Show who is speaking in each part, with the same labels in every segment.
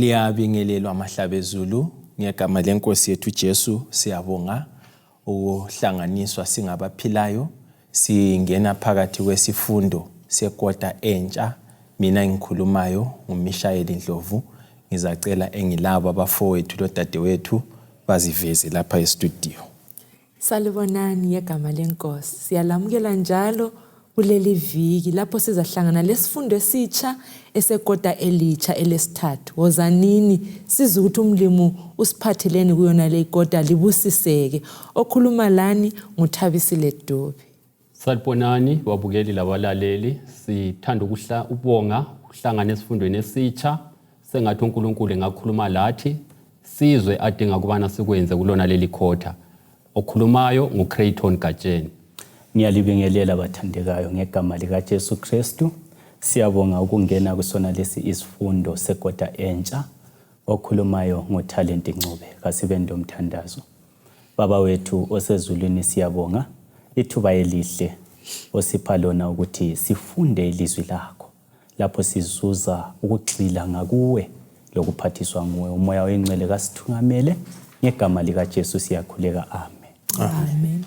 Speaker 1: Liyabingelelwa mahlabezulu ngegama lenkosi yethu Jesu. Siyabonga ukuhlanganiswa singabaphilayo, singena phakathi kwesifundo sekota entsha. Mina engikhulumayo nguMishayeli Ndlovu. Ngizacela engilabo abafowethu lodadewethu baziveze lapha estudio.
Speaker 2: Salibonani ngegama leNkosi. Siyalamukela njalo kuleli viki lapho sizahlangana lesifundo esitsha esekota elitsha elesithathu. Wozanini sizwe ukuthi umlimu usiphatheleni kuyona le kota, libusiseke. Okhuluma lani nguThabisile Dube.
Speaker 3: Salibonani babukeli labalaleli, sithanda ukubonga ukuhlangana esifundweni esitsha. Sengathi uNkulunkulu engakhuluma lathi, sizwe adinga ukubana sikwenze kulona leli khotha. Okhulumayo nguCrayton Gatsheni.
Speaker 4: Ngiyalibingelela bathandekayo ngegama likaJesu Kristu. Siyabonga ukungena kusona lesi isifundo sekota entsha. Okhulumayo nguTalent Ncube. Kasibeni lomthandazo. Baba wethu osezulwini, siyabonga ithuba elihle osipha lona ukuthi sifunde ilizwi lakho, lapho sizuza ukugxila ngakuwe lokuphathiswa nguwe. Umoya oyingcwele kasithungamele, ngegama likaJesu siyakhuleka, amen.
Speaker 2: Amen.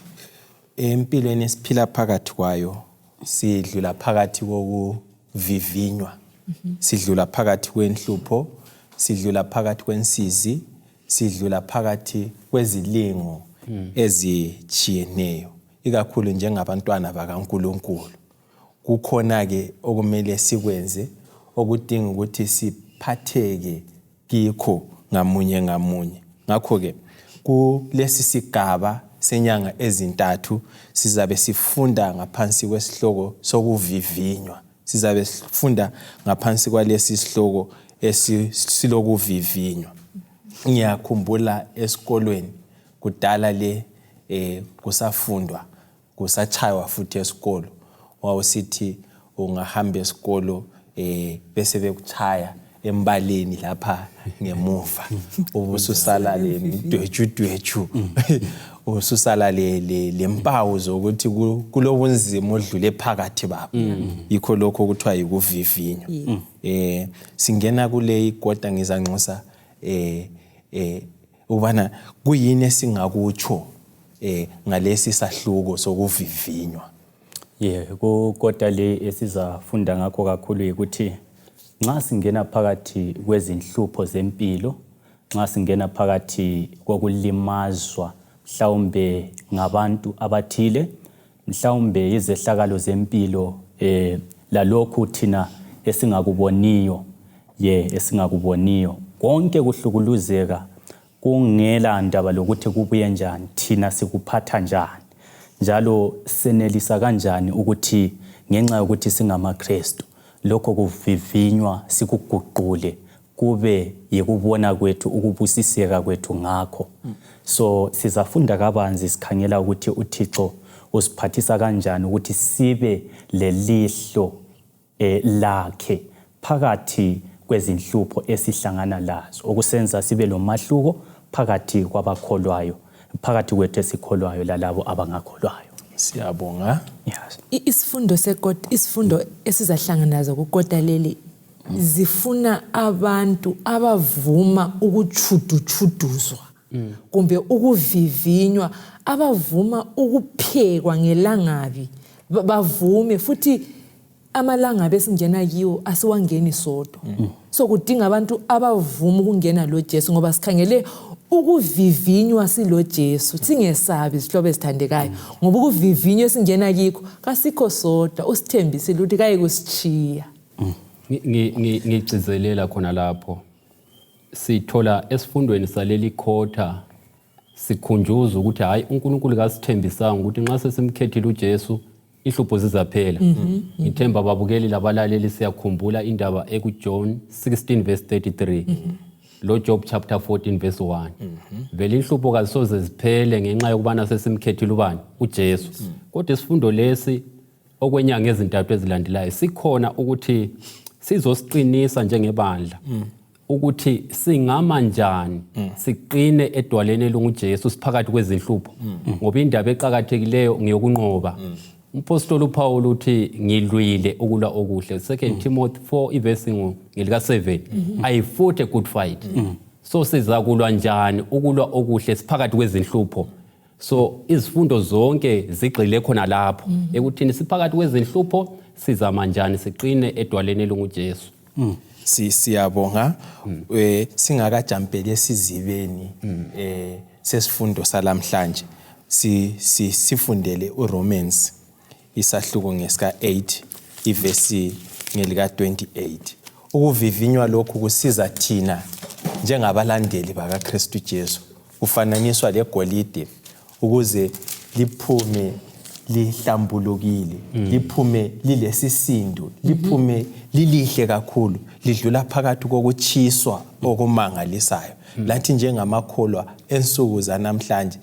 Speaker 1: Empilweni esiphila phakathi kwayo sidlula phakathi kokuvivinywa, sidlula phakathi kwenhlupho, sidlula phakathi kwensizi, sidlula phakathi kwezilingo ezitshiyeneyo, ikakhulu njengabantwana bakaNkulunkulu. Kukhona-ke okumele sikwenze okudinga ukuthi siphatheke kikho ngamunye ngamunye. Ngakho-ke kulesi sigaba senyanga ezintathu sizabe sifunda ngaphansi kwesihloko sokuvivinywa. Sizabe sifunda ngaphansi kwalesi sihloko esilokuvivinywa. Ngiyakhumbula esikolweni kudala le kusafundwa, kusachaywa futhi esikolo. Wawusithi ungahamba esikolo bese bekuchaya embaleni lapha ngemuva, ubususala le dwetshu dwetshu, ususala le lempawu zokuthi kulobunzima odlule phakathi babo. Yikho lokho okuthiwa yikuvivinywa. Singena kule ikota, ngizanxusa ukubana kuyini esingakutsho ngalesi sahluko sokuvivinywa.
Speaker 4: Ye, kukota le esizafunda ngakho kakhulu yikuthi nxa singena phakathi kwezinhlupho zempilo, nxa singena phakathi kokulimazwa mhlawumbe ngabantu abathile, mhlawumbe izehlakalo zempilo, lalokhu thina esingakuboniyo, ye esingakuboniyo, konke kuhlukuluzeka kungela ndaba lokuthi kubuye njani, thina sikuphatha njani, njalo senelisa kanjani ukuthi ngenxa yokuthi singamaKristu lokho kuvivinywa sikuguqule kube yikubona kwethu ukubusiseka kwethu ngakho. So sizafunda kabanzi sikhangela ukuthi uThixo usiphathisa kanjani ukuthi sibe lelihlo lakhe phakathi kwezinhlupho esihlangana lazo, okusenza sibe lomahluko phakathi kwabakholwayo, phakathi kwethu esikholwayo lalabo abangakholwayo.
Speaker 1: Siyabonga.
Speaker 4: Yes.
Speaker 2: Isifundo sekota, isifundo esizahlangana nazo kukota leli zifuna abantu abavuma ukutshuduchuduzwa kumbe ukuvivinywa, abavuma ukuphekwa ngelangabi, bavume futhi amalangabi esingena kiwo asiwangeni sodwa. So kudinga abantu abavuma ukungena lo Jesu, ngoba sikhangele ukuvivinywa silo Jesu, singesabi izihlobo ezithandekayo, ngoba ukuvivinywa esingena kikho kasikho sodwa. Usithembisile ukuthi kayikusitshiya.
Speaker 3: Ngigcizelela khona lapho, sithola esifundweni saleli khotha sikhunjuzwa ukuthi hayi, uNkulunkulu kasithembisanga ukuthi nxa sesimkhethile uJesu inhlupho zizaphela. Ngithemba babukeli labalaleli siyakhumbula indaba ekuJohn 16 verse 33 lo Job chapter 14 verse 1. Vele inhlupho kazisoze ziphele ngenxa yokubana sesimkhethile ubani? UJesu. Kodwa isifundo lesi okwenyanga ezintathu ezilandelayo sikhona ukuthi sizosiqinisa njengebandla ukuthi singama njani siqine edwaleni elinguJesu siphakathi kwezinhlupho, ngoba indaba eqakathekileyo ngiyokunqoba. Umpostoli uPaul uthi ngilwile ukulwa okuhle. 2 Timothy 4 ivesi ngelika 7. I fought a good fight. So sizakulwa njani ukulwa okuhle siphakathi kwezinhlupho? So izifundo zonke zigxile khona lapho ekuthini siphakathi kwezinhlupho sizama njani siqine edwaleni elinguJesu.
Speaker 1: Siyabonga. Singakajampeli esizibeni sesifundo salamhlanje, sifundele uRomans isahluko ngesika 8 ivesi ngelika 28. Ukuvivinywa lokhu kusiza thina njengabalandeli bakaKristu Jesu, kufananiswa legolide ukuze liphume lihlambulukile, liphume lilesisindo, liphume lilihle kakhulu, lidlula phakathi kokutshiswa okumangalisayo. Lathi njengamakholwa ensuku zanamhlanje,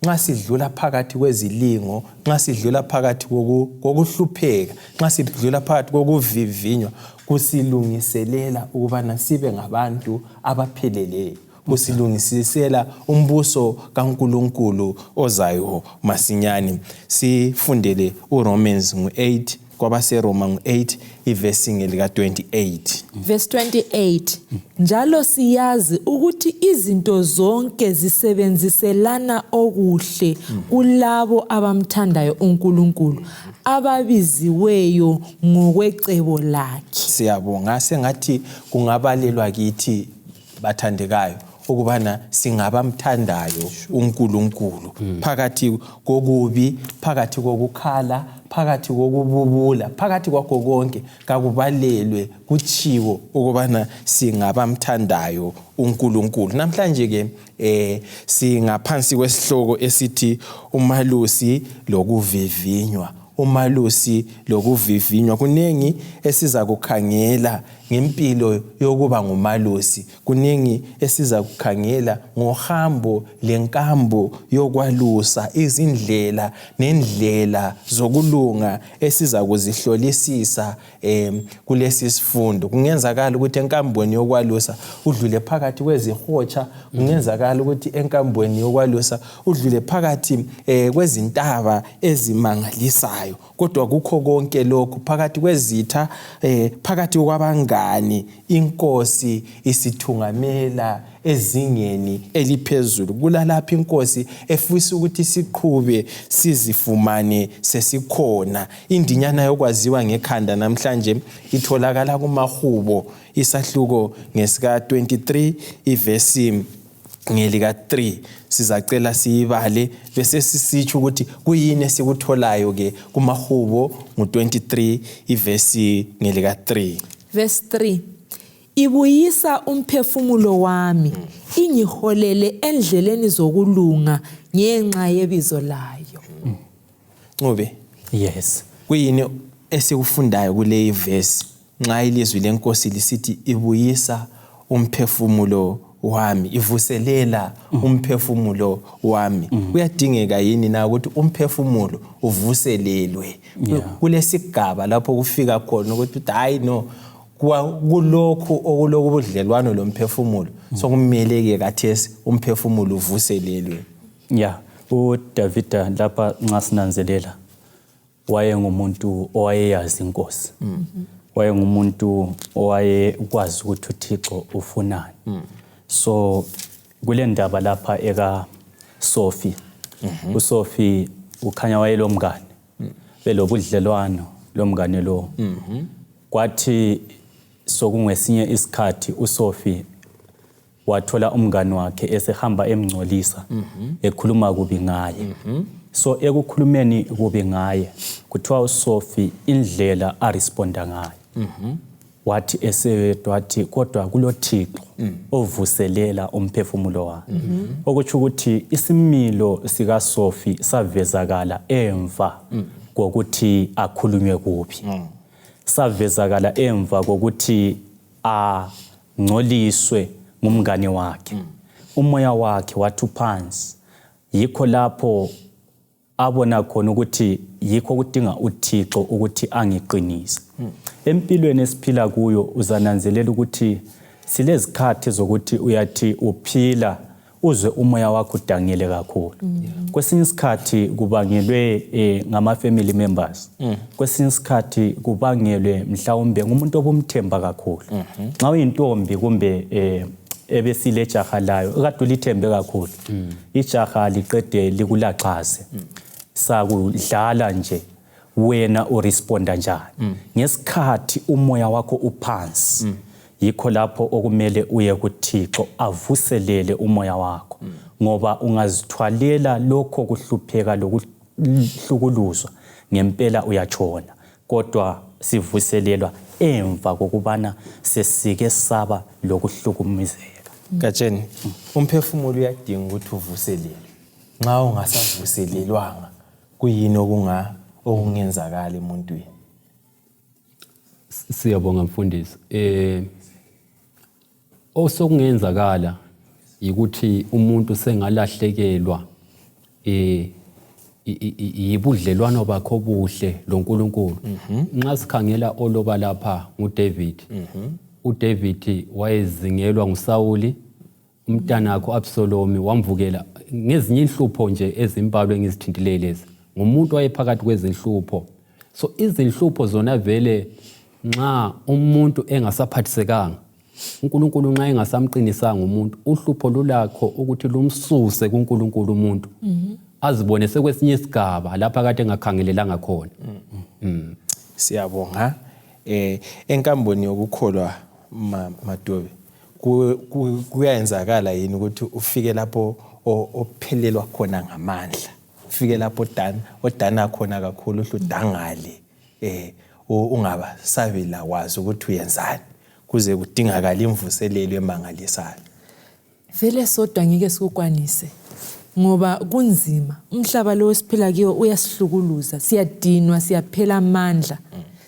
Speaker 1: nxa sidlula phakathi kwezilingo, nxa sidlula phakathi kokuhlupheka, nxa sidlula phakathi kokuvivinywa, kusilungiselela ukubana sibe ngabantu abapheleleyo, kusilungisisela umbuso kaNkulunkulu ozayo masinyane. Sifundele uRomans ngu-8, kwabaseRoma ngu-8 ivesi ngelika 28.
Speaker 2: Verse 28. Njalo siyazi ukuthi izinto zonke zisebenziselana okuhle kulabo abamthandayo uNkulunkulu, ababiziweyo ngokwecebo lakhe.
Speaker 1: Siyabonga. Sengathi kungabalelwa kithi bathandekayo ukubana singabamthandayo uNkulunkulu phakathi kokubi, phakathi kokukhala, phakathi kokububula, phakathi kwakho konke, kakubalelwe kutshiwo ukubana singabamthandayo uNkulunkulu. Namhlanje ke singaphansi kwesihloko esithi umalusi lokuvivinywa. Umalusi lokuvivinywa. Kunengi esiza kukhangela ngempilo yokuba ngumalusi, kuningi esiza kukhangela ngohambo lenkambo yokwalusa, izindlela nendlela zokulunga esiza kuzihlolisisa kulesi sifundo. Kungenzakala ukuthi enkambweni yokwalusa udlule phakathi kwezihotsha, kungenzakala ukuthi enkambweni yokwalusa udlule phakathi kwezintaba ezimangalisayo, kodwa kukho konke lokhu, phakathi kwezitha, phakathi kwabangani, inkosi isithungamela ezingeni eliphezulu. Kulalapho inkosi efisa ukuthi siqhube sizifumane sesikhona. Indinyana yokwaziwa ngekhanda namhlanje itholakala kumahubo isahluko ngesika 23 ivesi ngelika 3. Sizacela siyibale bese sisitsho ukuthi kuyini esikutholayo ke kumahubo ngu-23 ivesi ngelika 3.
Speaker 2: Verse 3. Ibuyisa umphefumulo wami, ingiholele endleleni zokulunga ngenxa yebizo layo.
Speaker 1: Ncube.
Speaker 4: Yes.
Speaker 1: Kuyini esikufundayo kule verse nxa ilizwi lenkosi lisithi ibuyisa umphefumulo wami, ivuselela umphefumulo wami? Kuyadingeka yini na ukuthi umphefumulo uvuselelwe? Kulesigaba lapho kufika khona ukuthi hayi no, kulokhu okulokubudlelwano lomphefumulo, sokumele ke kathesi umphefumulo uvuselelwe.
Speaker 4: Yeah, uDavida lapha nxa sinanzelela wayengumuntu owayeyazi inkosi. Wayengumuntu owayekwazi ukuthi uThixo ufunani. So kule ndaba lapha eka Sophie. uSophie ukhanya wayelomngane. Belobudlelwano lomngane lo. Kwathi sokungesinye isikhathi uSophie wathola umngane wakhe esehamba emngcolisa, ekhuluma kubi ngaye. So ekukhulumeni kubi ngaye, kuthiwa uSophie indlela aresponda ngayo, wathi eseyedwa wathi kodwa kuloThixo ovuselela umphefumulo wami. Okutsho ukuthi isimilo sikaSophie savezakala emva kokuthi akhulunywe kubi, savezakala emva kokuthi angcoliswe ngumngane wakhe. Umoya wakhe wathi phansi, yikho lapho abona khona ukuthi yikho kudinga uThixo ukuthi angiqinise. Empilweni esiphila kuyo uzananzelela ukuthi silezikhathi zokuthi uyathi uphila Uzwe umoya wakho udangele kakhulu. Kwesinye isikhathi kubangelwe ngama family members. Kwesinye isikhathi kubangelwe mhlawumbe ngumuntu obumthemba kakhulu. Nxa uyintombi kumbe ebesile jaha layo kade ulithembe kakhulu, ijaha liqede likulaxaze, sakudlala nje, wena uresponda njani ngesikhathi umoya wakho uphansi? Yikho lapho okumele uye kuThixo avuselele umoya wakho, ngoba ungazithwalela lokho kuhlupheka lokuhlukuluzwa, ngempela uyatshona. Kodwa sivuselelwa emva kokubana sesike saba lokuhlukumezeka.
Speaker 1: Gatsheni, umphefumulo uyadinga ukuthi uvuselelwe. Nxa ungasavuselelwanga, kuyini okungenzakala emuntwini?
Speaker 3: Siyabonga mfundisi. Osokungenzakala ukuthi umuntu sengalahlekelwa yibudlelwano bakho obuhle loNkulunkulu. Nxa sikhangela oloba lapha nguDavid. uDavid wayezingelwa nguSawuli, umntanakho Absalomi wamvukela ngezinye inhlupho nje ezimbalwa engizithintileyo lezi. Ngumuntu wayephakathi kwezinhlupho. So izinhlupho zona vele, nxa umuntu engasaphathisekanga, uNkulunkulu nxa engasamqinisanga umuntu, uhlupho lulakho ukuthi lumsuse kuNkulunkulu, umuntu azibone sekwesinye isigaba lapha kade engakhangelelanga khona.
Speaker 1: Siyabonga. Enkamboni yokukholwa, Madobe, kuyenzakala yini ukuthi ufike lapho ophelelwa khona ngamandla, ufike lapho odana khona kakhulu, uhle udangale, ungaba sabi lakwazi ukuthi uyenzani, kuze kudingakala imvuselelo emangalisayo?
Speaker 2: Vele sodwa ngeke sikukwanise, ngoba kunzima. Umhlaba lo esiphila kiwo uyasihlukuluza, siyadinwa, siyaphela amandla.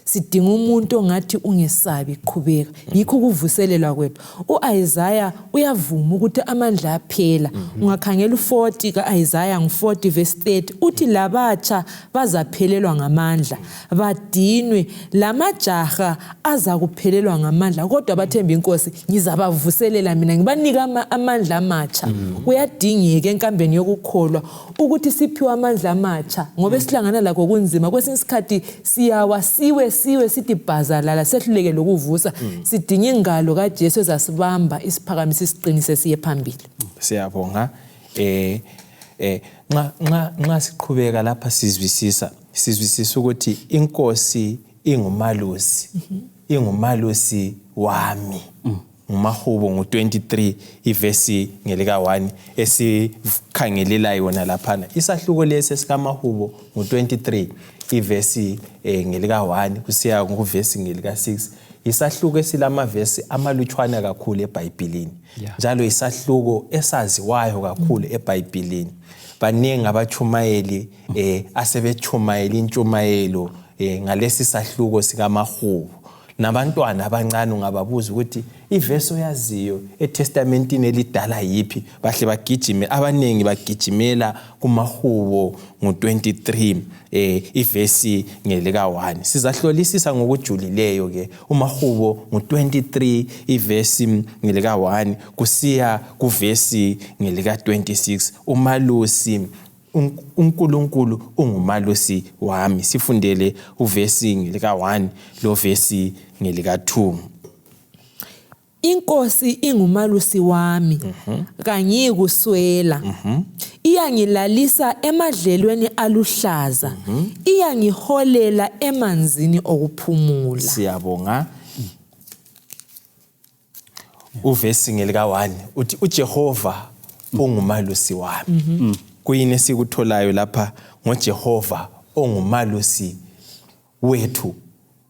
Speaker 2: Sidinga umuntu ongathi, "Ungesabi, qhubeka." Yikho ukuvuselelwa kwethu. U-Isaya uyavuma ukuthi amandla aphela. Ungakhangela u-40 ka-Isaya, ngu-40 verse 30, uthi labatsha bazaphelelwa ngamandla, badinwe, lamajaha aza kuphelelwa ngamandla, kodwa bathemba inkosi ngizabavuselela mina, ngibanika amandla amatsha. Kuyadingeka enkambeni yokukholwa ukuthi siphiwe amandla amatsha, ngoba esihlangana lakho kunzima. Kwesinye isikhathi siyawa, siwe, siwe sithi bhazalala, sehluleke lokuvusa. Sidinga ingalo kaJesu ezasibamba, isiphakamise, isiqinise, siye phambili.
Speaker 1: Siyabonga. Nxa siqhubeka lapha, sizwisisa ukuthi inkosi ingumalusi, ingumalusi wami. Ngumahubo ngu-23 ivesi ngelika 1 esikhangelela yona laphana. Isahluko lesi esikamahubo ngu-23 ivesi ngelika 1 kusiya kuvesi ngelika 6, isahluko esilamavesi amalutshwana kakhulu eBhayibhilini, njalo isahluko esaziwayo kakhulu eBhayibhilini. Baningi abachumayeli asebechumayela intshumayelo ngalesi sahluko sikamahubo. Nabantwana abancane ungababuza ukuthi ivesi oyaziyo eTestamentini elidala yiphi, bahle bagijime, abaningi bagijimela kumahubo ngu-23 ivesi ngelika 1. Sizahlolisisa ngokujulileyo ke umahubo ngu-23 ivesi ngelika 1 kusiya kuvesi ngelika 26. Umalusi, uNkulunkulu ungumalusi wami. Sifundele uvesi ngelika 1 lo vesi ngelika 2.
Speaker 2: Inkosi ingumalusi wami, kangiyikuswela. Iyangilalisa emadlelweni aluhlaza, iyangiholela emanzini okuphumula.
Speaker 1: Siyabonga. Uvesi ngelika 1 uthi uJehova ungumalusi wami. Kuyini esikutholayo lapha ngoJehova ongumalusi wethu?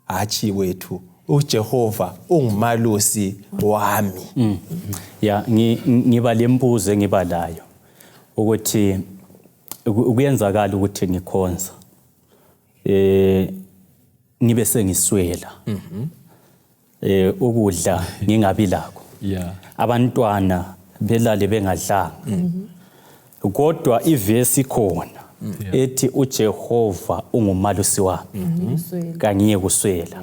Speaker 1: Hatshi wethu, uJehova ungumalusi wami.
Speaker 4: Ya, ngiba lembuzo engiba layo ukuthi kuyenzakala ukuthi ngikhonza ngibe sengiswela ukudla, ngingabi lakho, abantwana belale bengadlanga, kodwa ivesi khona ethi uJehova ungumalusi wami, kangiye kuswela,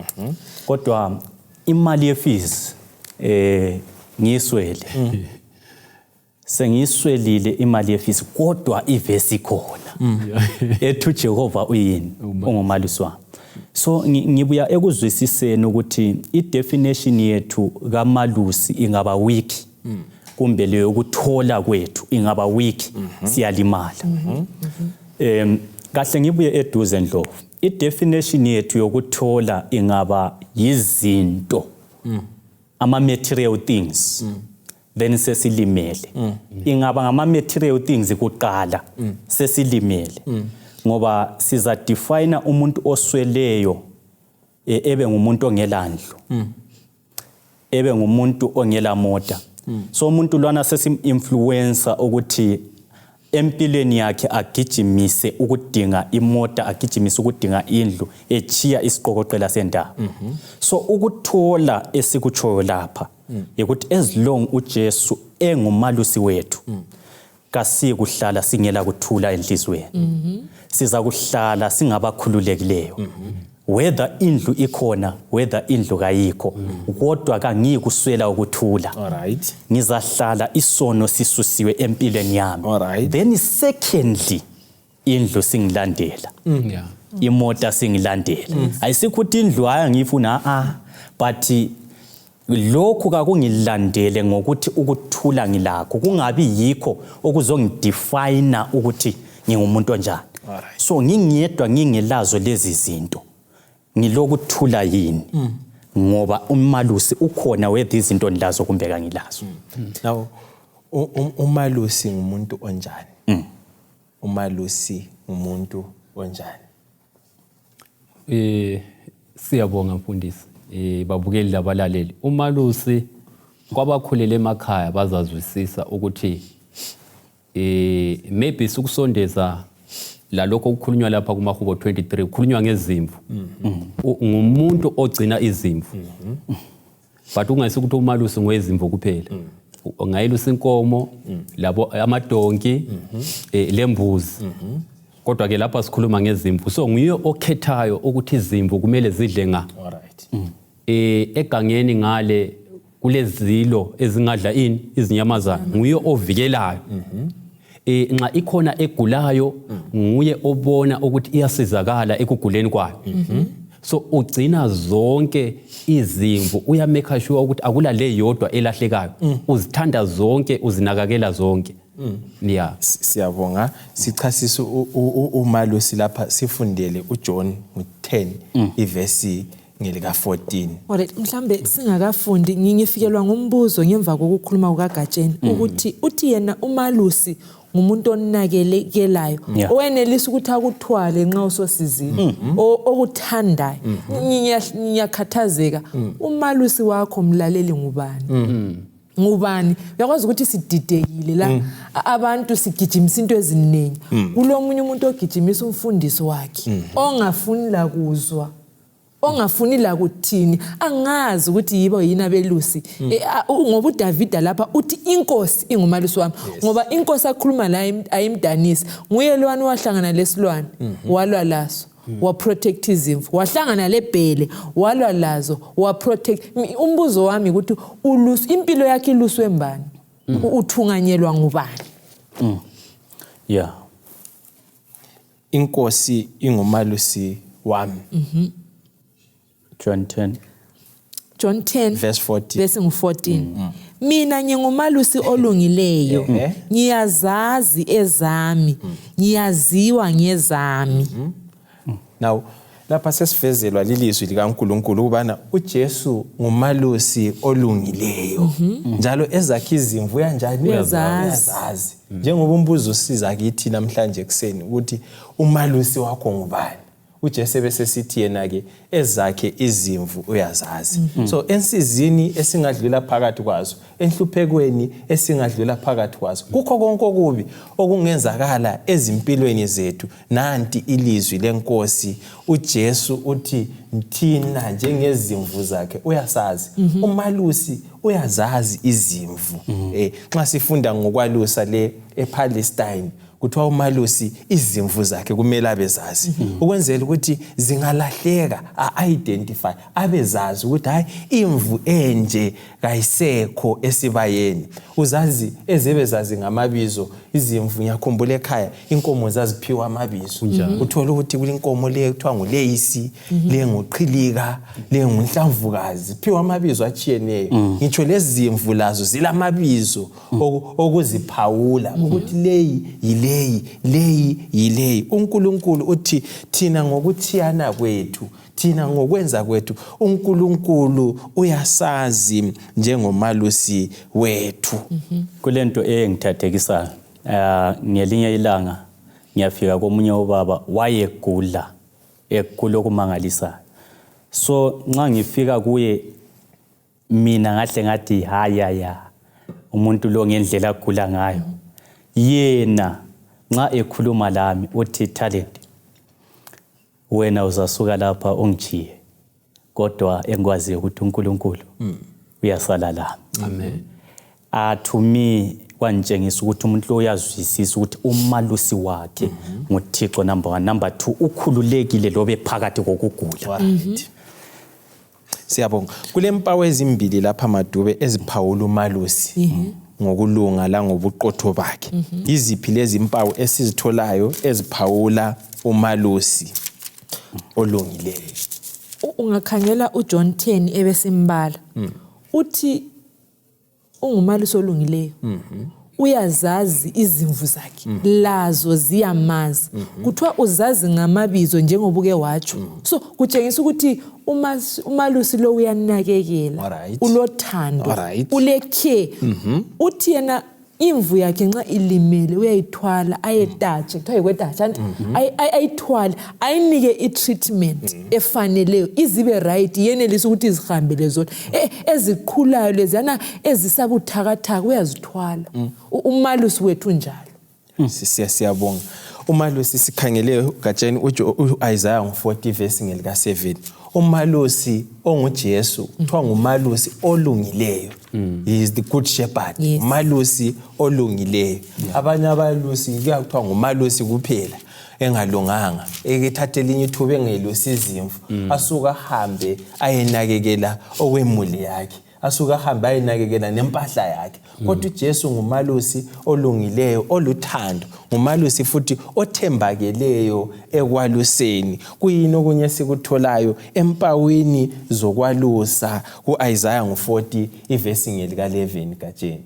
Speaker 4: kodwa imali yefees ngiyiswele. Sengiyiswelile imali yefisi kodwa ivesi ikhona ethi uJehova uyini, ungumalusi wami. So ngibuya ekuzwisiseni ukuthi i-definition yethu kamalusi ingaba weak kumbe leyo yokuthola kwethu ingaba weak, siyalimala. Kahle ngibuye eduze Ndlovu, i-definition yethu yokuthola ingaba yizinto, ama-material things, then sesilimele. Ingaba ngama-material things kuqala, sesilimele, ngoba siza define umuntu osweleyo ebe ngumuntu ongelandlu, ebe ngumuntu ongela mota. So umuntu lwana sesim-influencer ukuthi empilweni yakhe agijimise ukudinga imota, agijimise ukudinga indlu, echiya isiqokoqela sendaba. So ukuthola esikutshoyo lapha ukuthi as long uJesu engumalusi wethu, kasikuhlala singela kuthula enhliziyweni, siza kuhlala singabakhululekileyo whether indlu ikhona, whether indlu kayikho, kodwa kangiyikuswela ukuthula. Ngizahlala isono sisusiwe empilweni yami. Then secondly, indlu singilandela, imota singilandela. Ayisikho ukuthi indlu hayi angiyifuna, a but lokhu kakungilandele ngokuthi ukuthula ngilakho kungabi yikho okuzongidefina ukuthi ngingumuntu onjani. So ngingedwa, ngingelazo lezi zinto, ngilokuthula yini? Ngoba umalusi ukhona whether izinto ngilazo kumbe kangilazo.
Speaker 1: Now umalusi ngumuntu onjani? Umalusi ngumuntu onjani?
Speaker 3: Siyabonga mfundisi. Babukeli labalaleli. Umalusi, kwabakhulele emakhaya bazazwisisa ukuthi maybe sikusondeza lalokho okukhulunywa lapha kumahubo 23, kukhulunywa ngezimvu. Ngumuntu ogcina izimvu. But ungasikuthi umalusi ngowezimvu kuphela. Ungayilusa inkomo, labo amadonki, lembuzi. Kodwa ke lapha sikhuluma ngezimvu. So nguye okhethayo ukuthi izimvu kumele zidle nga. Egangeni ngale kulezilo ezingadla ini, izinyamazana, nguye ovikelayo. Nxa ikhona egulayo, nguye obona ukuthi iyasizakala ekuguleni kwayo. So ugcina zonke izimvu, uyamake sure ukuthi akula le yodwa elahlekayo. Uzithanda zonke, uzinakakela zonke. Yeah.
Speaker 1: Siyabonga. Sichasisa umalusi lapha, sifundele uJohn 10 ivesi ngelika 14.
Speaker 2: Alright, mhlambe singakafundi, ngifikelwa ngumbuzo ngemva kokukhuluma kukaGatsheni ukuthi uthi yena umalusi ngumuntu onakelekelayo, owenelisa ukuthi akuthwale nxa usosizini, okuthandayo. Ngiyakhathazeka, umalusi wakho mlaleli ngubani? Ngubani? Uyakwazi ukuthi sididekile la, abantu sigijimisa into eziningi. Kulomunye umuntu ogijimisa umfundisi wakhe ongafuni la kuzwa, ongafuni la kuthini, angazi ukuthi yibo yini abelusi. Ngoba uDavida lapha uthi inkosi ingumalusi wami, ngoba inkosi akhuluma la ayimdanisi. Nguye lwana wahlangana lesilwane, walwa laso, waprotect izimvu, wahlangana lebhele, walwa lazo, waprotect. Umbuzo wami ukuthi ulusu impilo yakhe iluswe mbani? Uthunganyelwa ngubani?
Speaker 1: Inkosi ingumalusi wami.
Speaker 4: John 10.
Speaker 2: John 10
Speaker 1: verse 14.
Speaker 2: Verse ngu-14. Mina ngingumalusi olungileyo, ngiyazazi ezami, ngiyaziwa ngezami.
Speaker 1: Now lapha sesivezelwa lilizwi likaNkuluNkulu ukubana uJesu ngumalusi olungileyo, njalo ezakhe izimvu uyanjani?
Speaker 2: Uyazazi.
Speaker 1: Uyazazi. Njengoba umbuzo usiza kithi namhlanje ekuseni ukuthi umalusi wakho ngubani, uJesu bese sithi yena ke ezakhe izimvu uyazazi. So ensizini esingadlula phakathi kwazo, enhluphekweni esingadlula phakathi kwazo, kukho konke okubi okungenzakala ezimpilweni zethu, nanti ilizwi lenkosi uJesu uthi thina njengezimvu zakhe uyasazi. Umalusi uyazazi izimvu. Nxa sifunda ngokwalusa le ePalestine, kuthiwa umalusi izimvu zakhe kumele abezazi, ukwenzela ukuthi zingalahleka. a-identify, abezazi ukuthi hayi, imvu enje kayisekho esibayeni. Uzazi ezebezazi ngamabizo izimvu. Ngiyakhumbula ekhaya inkomo zaziphiwa amabizo. Uthola ukuthi kulenkomo le kuthiwa nguleyisi, le nguqhilika, le ngunhlamvukazi, ziphiwa amabizo atshiyeneyo. Ngitsho lezimvu lazo zilamabizo okuziphawula ukuthi leyi yileyi, leyi yileyi. UNkulunkulu uthi thina ngokuthiyana kwethu, thina ngokwenza kwethu, uNkulunkulu uyasazi njengomalusi wethu.
Speaker 4: Kulento engithathekisayo, ngelinye ilanga ngiyafika komunye ubaba, wayegula, egula okumangalisayo. So nxa ngifika kuye mina ngahle ngathi, "Haya ya, umuntu lo ngendlela agula ngayo." Yena nxa ekhuluma lami uthi, "Talent, wena uzasuka lapha ungitshiye, kodwa engikwaziyo ukuthi uNkulunkulu uyasala lami."
Speaker 3: Amen.
Speaker 4: To me kwangitshengisa ukuthi umuntu lo uyazwisisa ukuthi umalusi wakhe nguThixo, number one. Number two, ukhululekile lobe phakathi kokugula.
Speaker 1: Right. Siyabonga. Kulempawu ezimbili lapha, Madube, eziphawula umalusi ngokulunga langobuqotho bakhe. Yiziphi lezi mpawu esizitholayo eziphawula umalusi olungileyo?
Speaker 2: Ungakhangela uJohn 10 ebesimbala, uthi ungumalusi olungileyo, uyazazi izimvu zakhe, lazo ziyamazi. Kuthiwa uzazi ngamabizo, njengobuke watsho. So kutshengisa ukuthi umalusi lo uyanakekela, ulothando, ule-care. Uthi yena imvu yakhe nxa ilimele uyayithwala ayetatshe, kuthiwa yikwetatsha anti, ayithwale ayinike i-treatment efaneleyo, izibe right, yenelise ukuthi izihambele zona. Eziqhulayo leziyana ezisabuthakathaka uyazithwala. Umalusi wethu njalo.
Speaker 1: Siyabonga. Umalusi sikhangele gatsheni u-Isaya ngo-40 verse ngelika-7. Umalusi onguJesu kuthiwa ngumalusi olungileyo. He is the good shepherd. Umalusi olungileyo. Abanye abalusi kuyakuthiwa ngumalusi kuphela engalunganga, ekethatha elinye ithuba engelusi izimvu, asuka ahambe ayenakekela okwemuli yakhe, asuka ahambe ayenakekela nempahla yakhe. Kodwa uJesu ngumalusi olungileyo, oluthando, ngumalusi futhi othembakeleyo ekwaluseni. Kuyini okunye esikutholayo empawini zokwalusa ku-Isaya ngo-40 ivesi ngelika-11, Gatsheni?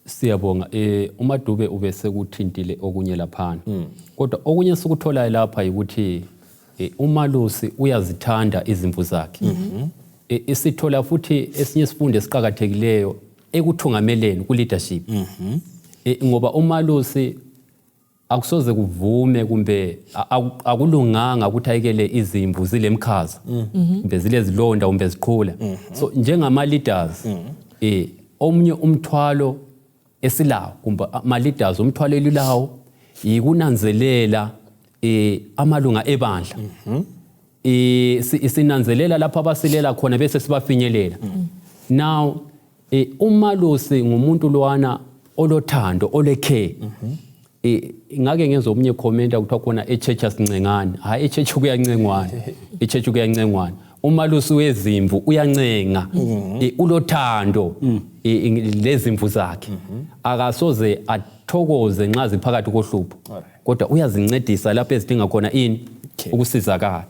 Speaker 3: Siyabonga. UMadube ubesekuthintile okunye laphana, kodwa okunye esikutholayo lapha ukuthi umalusi uyazithanda izimvu zakhe. Isithola futhi esinye isifundo esiqakathekileyo ekuthungameleni, ku-leadership, ngoba umalusi akusoze kuvume kumbe akulunganga ukuthi ayekele izimvu zilemkhaza kumbe zilezilonda kumbe ziqhula. So njengama-leaders, omunye umthwalo esilawo kumbe ama-leaders umthwalo elilawo yikunanzelela amalunga ebandla, sinanzelela lapho abasilela khona bese sibafinyelela. Now umalusi ngumuntu lwana olothando, ole-care. Ngake ngenza omunye comment, kuthiwa khona e-church asincengani. Hayi, e-church kuyancengwana, e-church kuyancengwana. Umalusi wezimvu uyancenga, ulothando lezimvu zakhe. Akasoze athokoze nxa ziphakathi kohlupho, kodwa uyazincedisa lapho ezidinga khona ini? Ukusizakala.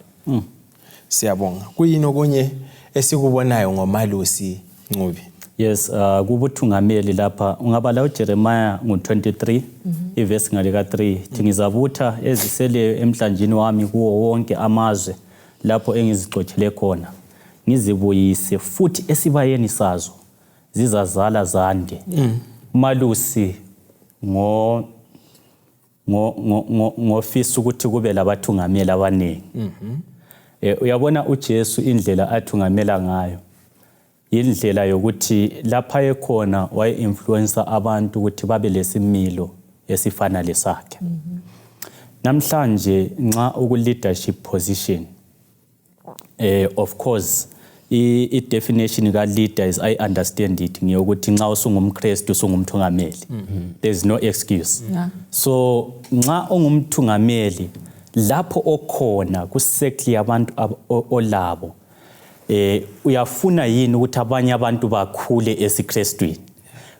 Speaker 1: Siyabonga. Kuyini okunye esikubonayo ngomalusi, Ncube?
Speaker 4: Yes, kubuthungameli lapha ungabala uJeremiah ngo-23 ivesi ngalika 3, thi, "Ngizabutha eziseleyo emhlanjini wami kuwo wonke amazwe lapho engizixotshele khona, ngizibuyise futhi esibayeni sazo, zizazala zande." Umalusi ngo ngo ngo- ngo- ngofisa ukuthi kube labathungameli abaningi. Uyabona uJesu indlela athungamela ngayo, indlela yokuthi lapha ekhona waye-influencer abantu ukuthi babe lesimilo esifana lesakhe. Namhlanje nxa uku-leadership position, of course i definition ka leader is, I understand it, ngiyokuthi nxa usungumKristu usungumthungameli, there is no excuse. So nxa ungumthungameli Lapho okhona kusekli yabantu olabo, uyafuna yini ukuthi abanye abantu bakhule esiKrestwini?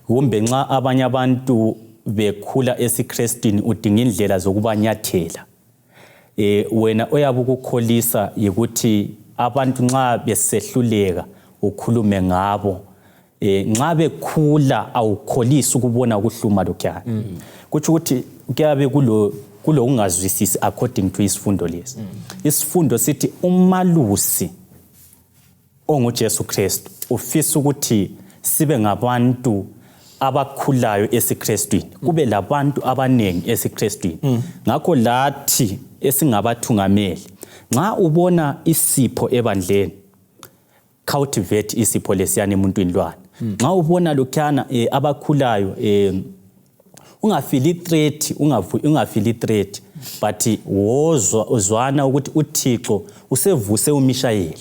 Speaker 4: Kumbe nxa abanye abantu bekhula esiKrestwini udinga indlela zokubanyathela. Wena oyabe ukukholisa yikuthi abantu nxa besehluleka ukhulume ngabo. Nxa bekhula awukholisi ukubona ukuhluma lokhuyana. Kutsho ukuthi kuyabe kulokungazwisisi according to isifundo lesi. Isifundo sithi umalusi onguJesu Kristu ufisa ukuthi sibe ngabantu abakhulayo esiKrestwini, kube labantu abanengi esiKrestwini. Ngakho lathi esingabathungameli, nxa ubona isipho ebandleni, cultivate isipho lesiyana emuntwini lwana. Nxa ubona lokhuyana abakhulayo, ungafili threat, ungafili threat, but wozwa uzwana ukuthi uThixo usevuse uMishayeli.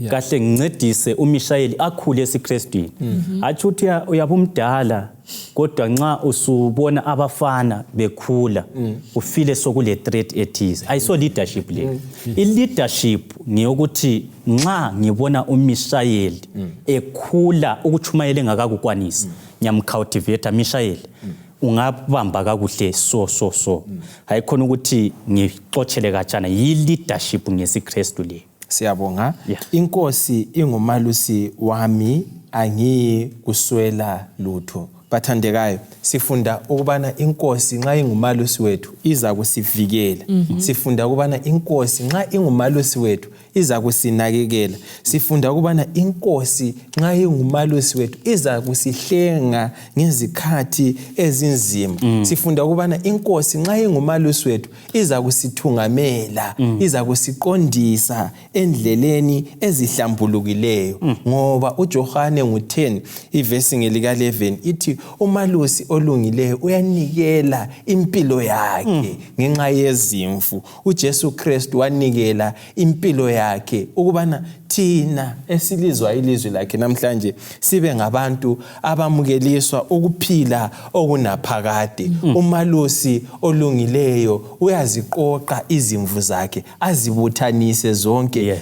Speaker 4: Kahle ngincedise uMishayeli akhule esiKrestwini. Atsho ukuthi uyabumdala, kodwa nxa usubona abafana bekhula ufile sokule threat ethize. Ayiso leadership le. I-leadership ngeyokuthi nxa ngibona uMishayeli ekhula ukutshumayela engakakukwanisi, ngiyamcultivate. Mishayeli, ungabamba kakuhle so so so, hayikhona ukuthi ngixotshele katshana. Yi-leadership ngesiKristu le.
Speaker 1: Siyabonga. Inkosi ingumalusi wami, angiyi kuswela lutho. Bathandekayo, sifunda ukubana inkosi nxa ingumalusi wethu iza kusivikela. Sifunda ukubana inkosi nxa ingumalusi wethu iza kusinakekela. Sifunda ukubana inkosi nxa ingumalusi wethu iza kusihlenga ngezikhathi ezinzima. Sifunda ukubana inkosi nxa ingumalusi wethu iza kusithungamela, iza kusiqondisa endleleni ezihlambulukileyo, ngoba uJohane ngu-10 ivesi ngelika 11 ithi umalusi olungileyo uyanikela impilo yakhe ngenxa yezimvu. uJesu Kristu wanikela impilo yakhe ukubana thina esilizwa ilizwi lakhe namhlanje sibe ngabantu abamukeliswa ukuphila okunaphakade. Umalusi olungileyo uyaziqoqa izimvu zakhe, azibuthanise zonke,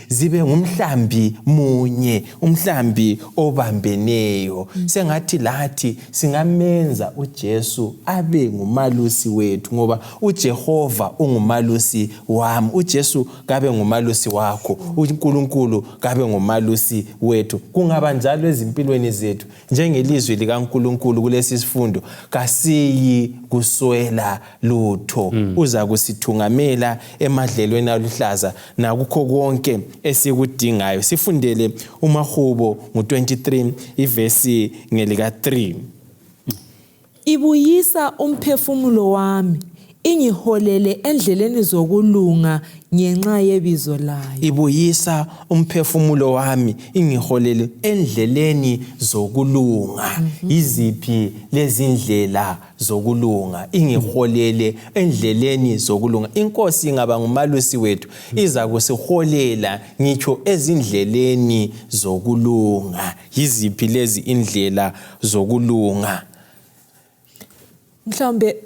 Speaker 1: zibe ngumhlambi munye, umhlambi obambeneyo. Sengathi lathi singamenza uJesu abe ngumalusi wethu, ngoba uJehova ungumalusi wami. uJesu kabe ngumalusi wakho, uNkulunkulu kabe ngumalusi wethu. Kungaba njalo ezimpilweni zethu njengelizwi likaNkulunkulu kulesi sifundo, kasiyi kuswela lutho. Uza kusithungamela emadlelweni aluhlaza nakukho konke esikudingayo. Sifundele uMahubo ngu-23 ivesi ngelika 3.
Speaker 2: Ibuyisa umphefumulo wami, ingiholele endleleni zokulunga ngenxa yebizo layo.
Speaker 1: Ibuyisa umphefumulo wami, ingiholele endleleni zokulunga. Yiziphi lezindlela zokulunga? Ingiholele endleleni zokulunga. Inkosi ingaba ngumalusi wethu, iza kusiholela ngitsho ezindleleni zokulunga. Yiziphi lezi indlela zokulunga?
Speaker 2: Mhlawumbe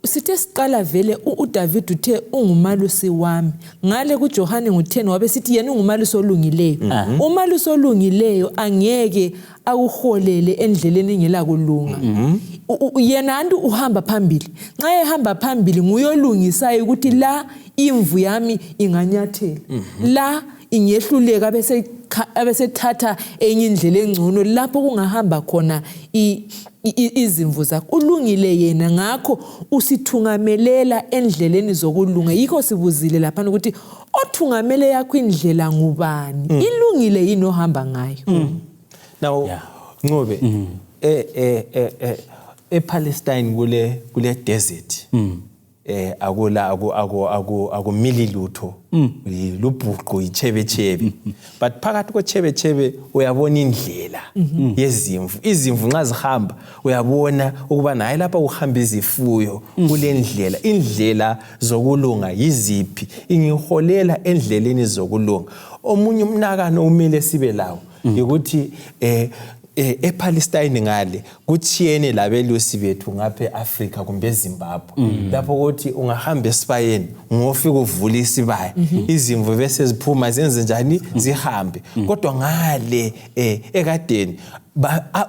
Speaker 2: sithe siqala vele uDavid uthe ungumalusi wami. Ngale kuJohane ngu-10 wabe sithi yena ungumalusi olungileyo. Umalusi olungileyo angeke akuholele endleleni engela kulunga. Yena antu uhamba phambili. Nxa ehamba phambili nguye olungisayo ukuthi la imvu yami inganyathela, la ingehluleka, abesethatha enye indlela engcono lapho kungahamba khona izimvu zakho. Ulungile yena, ngakho usithungamelela endleleni zokulunga. Yikho sibuzile laphana ukuthi othungamele yakho indlela ngubani? Ilungile yini ohamba ngayo?
Speaker 1: Now, Ncube, ePalestine kule desert, akula aku aku aku akumili lutho, lubhuqu, ichebechebe, but phakathi kwechebechebe uyabona indlela yezimvu. Izimvu nxa zihamba uyabona ukuba hayi, lapha kuhamba izifuyo kule ndlela. Indlela zokulunga yiziphi? Ingiholela endleleni zokulunga. Omunye umnakano umele sibe lawo yikuthi ePalestine ngale kutshiyene labelusi bethu ngapha eAfrica kumbe eZimbabwe lapho ukuthi ungahamba esibayeni ngofika uvula isibaya izimvu bese ziphuma zenze njani zihambe. Kodwa ngale ekadeni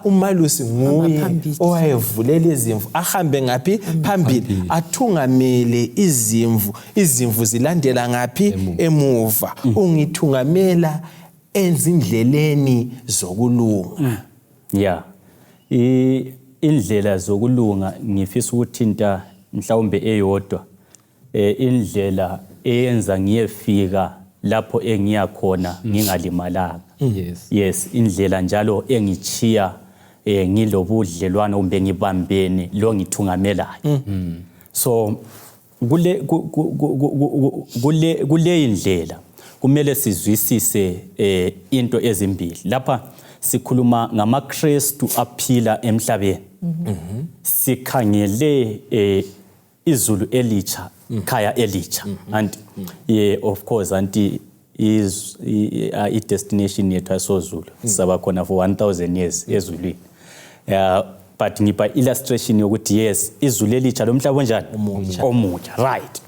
Speaker 1: umalusi nguye owayevulela izimvu ahambe ngaphi phambili, athungamele izimvu, izimvu zilandela ngaphi emuva. Ungithungamela ezindleleni zokulunga.
Speaker 4: Yeah, indlela zokulunga ngifisa ukuthinta mhlawumbe eyodwa, indlela eyenza ngiyefika lapho engiya khona ngingalimalanga. Yes, indlela njalo engichiya ngilobudlelwano kumbe ngibambene lo ngithungamelayo. So kule indlela kumele sizwisise into ezimbili. Lapha sikhuluma ngamaKristu aphila emhlabeni. Sikhangele izulu elitsha, khaya elitsha. And of course anti is i-destination yethu asozulu, saba khona for 1000 years ezulwini. But ngipha illustration yokuthi yes, izulu elitsha lomhlaba onjani? Omutsha. Right.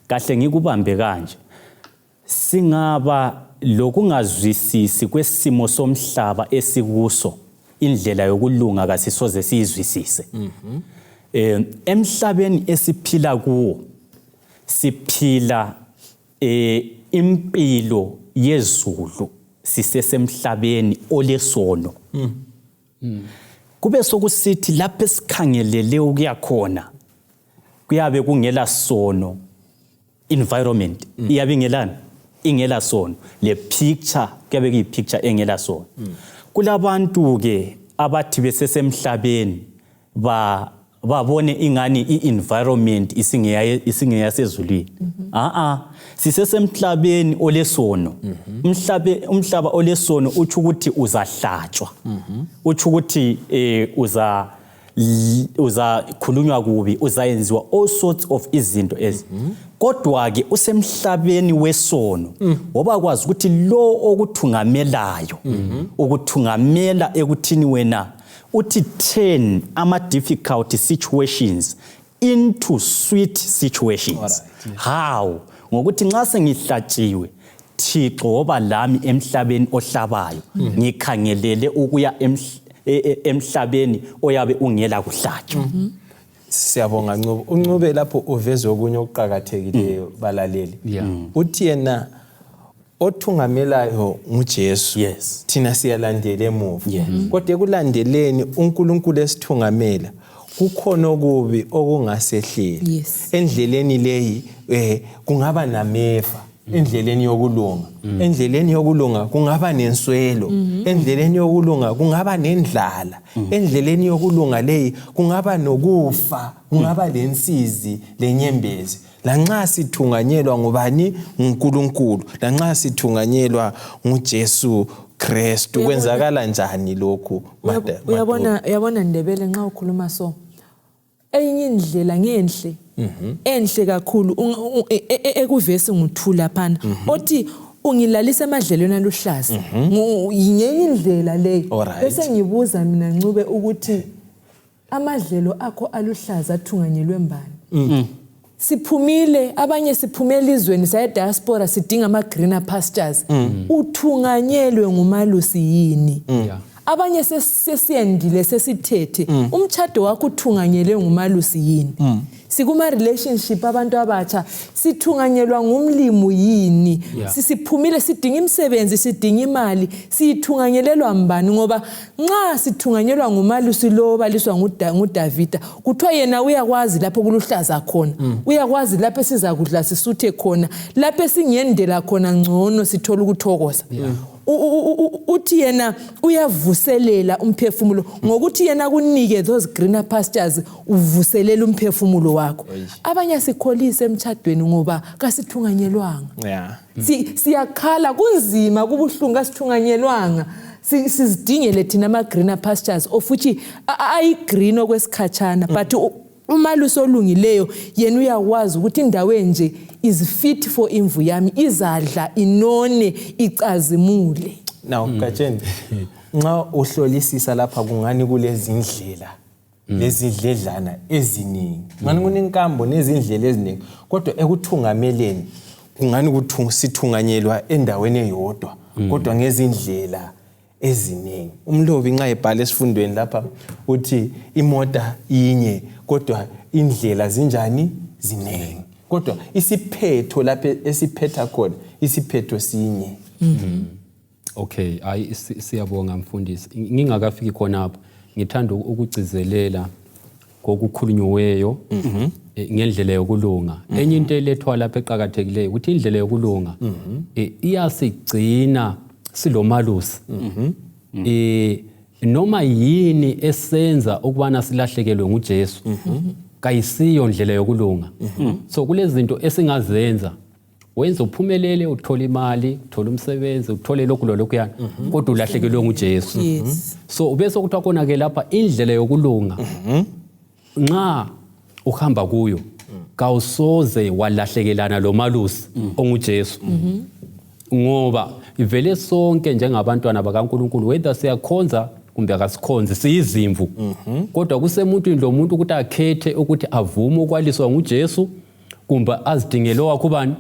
Speaker 4: Kahle ngikubambe kanje. Singaba lokungazwisisi kwesimo somhlaba esikuso, indlela yokulunga kasisoze siyizwisise. Emhlabeni esiphila kuwo siphila impilo yezulu, sisesemhlabeni olesono. Kube sokusithi lapho esikhangelele ukuya khona kuyabe kungela sono, environment iyabe ingelani, ingela sono, le picture kuyabe kuyi picture engela sono. Kulabantu ke abathi besesemhlabeni babone ingani i-environment isingeyasezulwini. Sisesemhlabeni olesono. Umhlaba olesono utsho ukuthi uzahlatshwa, utsho ukuthi uzakhulunywa kubi, uzayenziwa all sorts of izinto ezi. Kodwa ke usemhlabeni wesono, ngoba kwazi ukuthi lo okuthungamelayo ukuthungamela ekuthini wena uthi turn ama difficult situations into sweet situations. How? Ngokuthi nxa sengihlatshiwe, Thixo woba lami emhlabeni ohlabayo, ngikhangelele ukuya emhlabeni oyabe ungela kuhlatshwa.
Speaker 1: Siyabonga Ncube. UNcube lapho uveze okunye okuqakathekileyo balaleli. Uthi yena othungamelayo nguJesu. Thina siyalandela emuva. Kodwa ekulandeleni uNkulunkulu esithungamela kukhona okubi okungasehleli. Endleleni leyi kungaba nameva endleleni yokulunga. Endleleni yokulunga kungaba nenswelo. Endleleni yokulunga kungaba nendlala. Endleleni yokulunga leyi kungaba nokufa, kungaba lensizi lenyembezi. Lanxa sithunganyelwa ngubani? NguNkulunkulu. Lanxa sithunganyelwa nguJesu Kristu. Kwenzakala njani lokhu?
Speaker 2: Uyabona Ndebele, nxa ukhuluma so, eyinye indlela ngenhle enhle kakhulu ekuvesi nguthula phana othi ungilalisa emadlelweni aluhlaza, ngenye indlela leyo. Bese ngibuza mina Ncube ukuthi amadlelo akho aluhlaza athunganyelwe mbani? Siphumile, abanye siphume elizweni saya diaspora, sidinga ama greener pastures. Uthunganyelwe ngumalusi yini? Abanye sesiyendile, sesithethe, umtshado wakho uthunganyelwe ngumalusi yini? Sikuma relationship, abantu abatsha, sithunganyelwa ngumlimu yini? Sisiphumile, sidinga imisebenzi, sidinga imali, siyithunganyelelwa mbani? Ngoba nxa sithunganyelwa ngumalusi lo obaliswa nguDavida, kuthiwa yena uyakwazi lapho kuluhlaza khona, uyakwazi lapho esizakudla sisuthe khona, lapho esingendela khona ngcono sithola ukuthokoza. Uthi yena uyavuselela umphefumulo ngokuthi yena kunike those greener pastures, uvuselela umphefumulo wakho. Abanye asikholise emtshadweni ngoba kasithunganyelwanga. Siyakhala, kunzima, kubuhlungu, kasithunganyelwanga. Sizidingele thina ama-greener pastures, ofuthi ayi-green okwesikhatshana, but umalusi olungileyo yena uyakwazi ukuthi indawo enje is fit for imvu yami, izadla inone icazimule.
Speaker 1: Now Gatsheni, Nxa uhlolisisa lapha kungani kulezindlela lezidledlana eziningi, ngani kunenkambo nezindlela eziningi, kodwa ekuthungameleni kungani sithunganyelwa endaweni eyodwa kodwa ngezindlela eziningi. Umlobi nxa ebhala esifundweni lapha uthi imota inye kodwa indlela zinjani? Ziningi. Kodwa isiphetho lapha esiphetha khona, isiphetho sinye.
Speaker 3: Okay, hayi, siyabonga mfundisi. Ngingakafiki khonapho, ngithanda ukugcizelela kokukhulunyuweyo ngendlela yokulunga. Enye into elethwa lapha eqakathekileyo ukuthi indlela yokulunga iyasigcina silomalusi. Noma yini esenza ukubana silahlekelwe nguJesu kayisiyo ndlela yokulunga. So kulezinto esingazenza wenza uphumelele, uthole imali, uthole umsebenzi, uthole lokhu lolokhuyana, kodwa ulahlekelwe nguJesu. So bese kuthiwa khona ke lapha indlela yokulunga, nxa uhamba kuyo kawusoze walahlekelana lo malusi onguJesu, ngoba vele sonke njengabantwana bakaNkulunkulu, whether siyakhonza kumbe akasikhonzi, siyizimvu. Kodwa kusemuntwini lo muntu ukuthi akhethe ukuthi avume ukwaliswa nguJesu kumbe azidingele owakho ubani,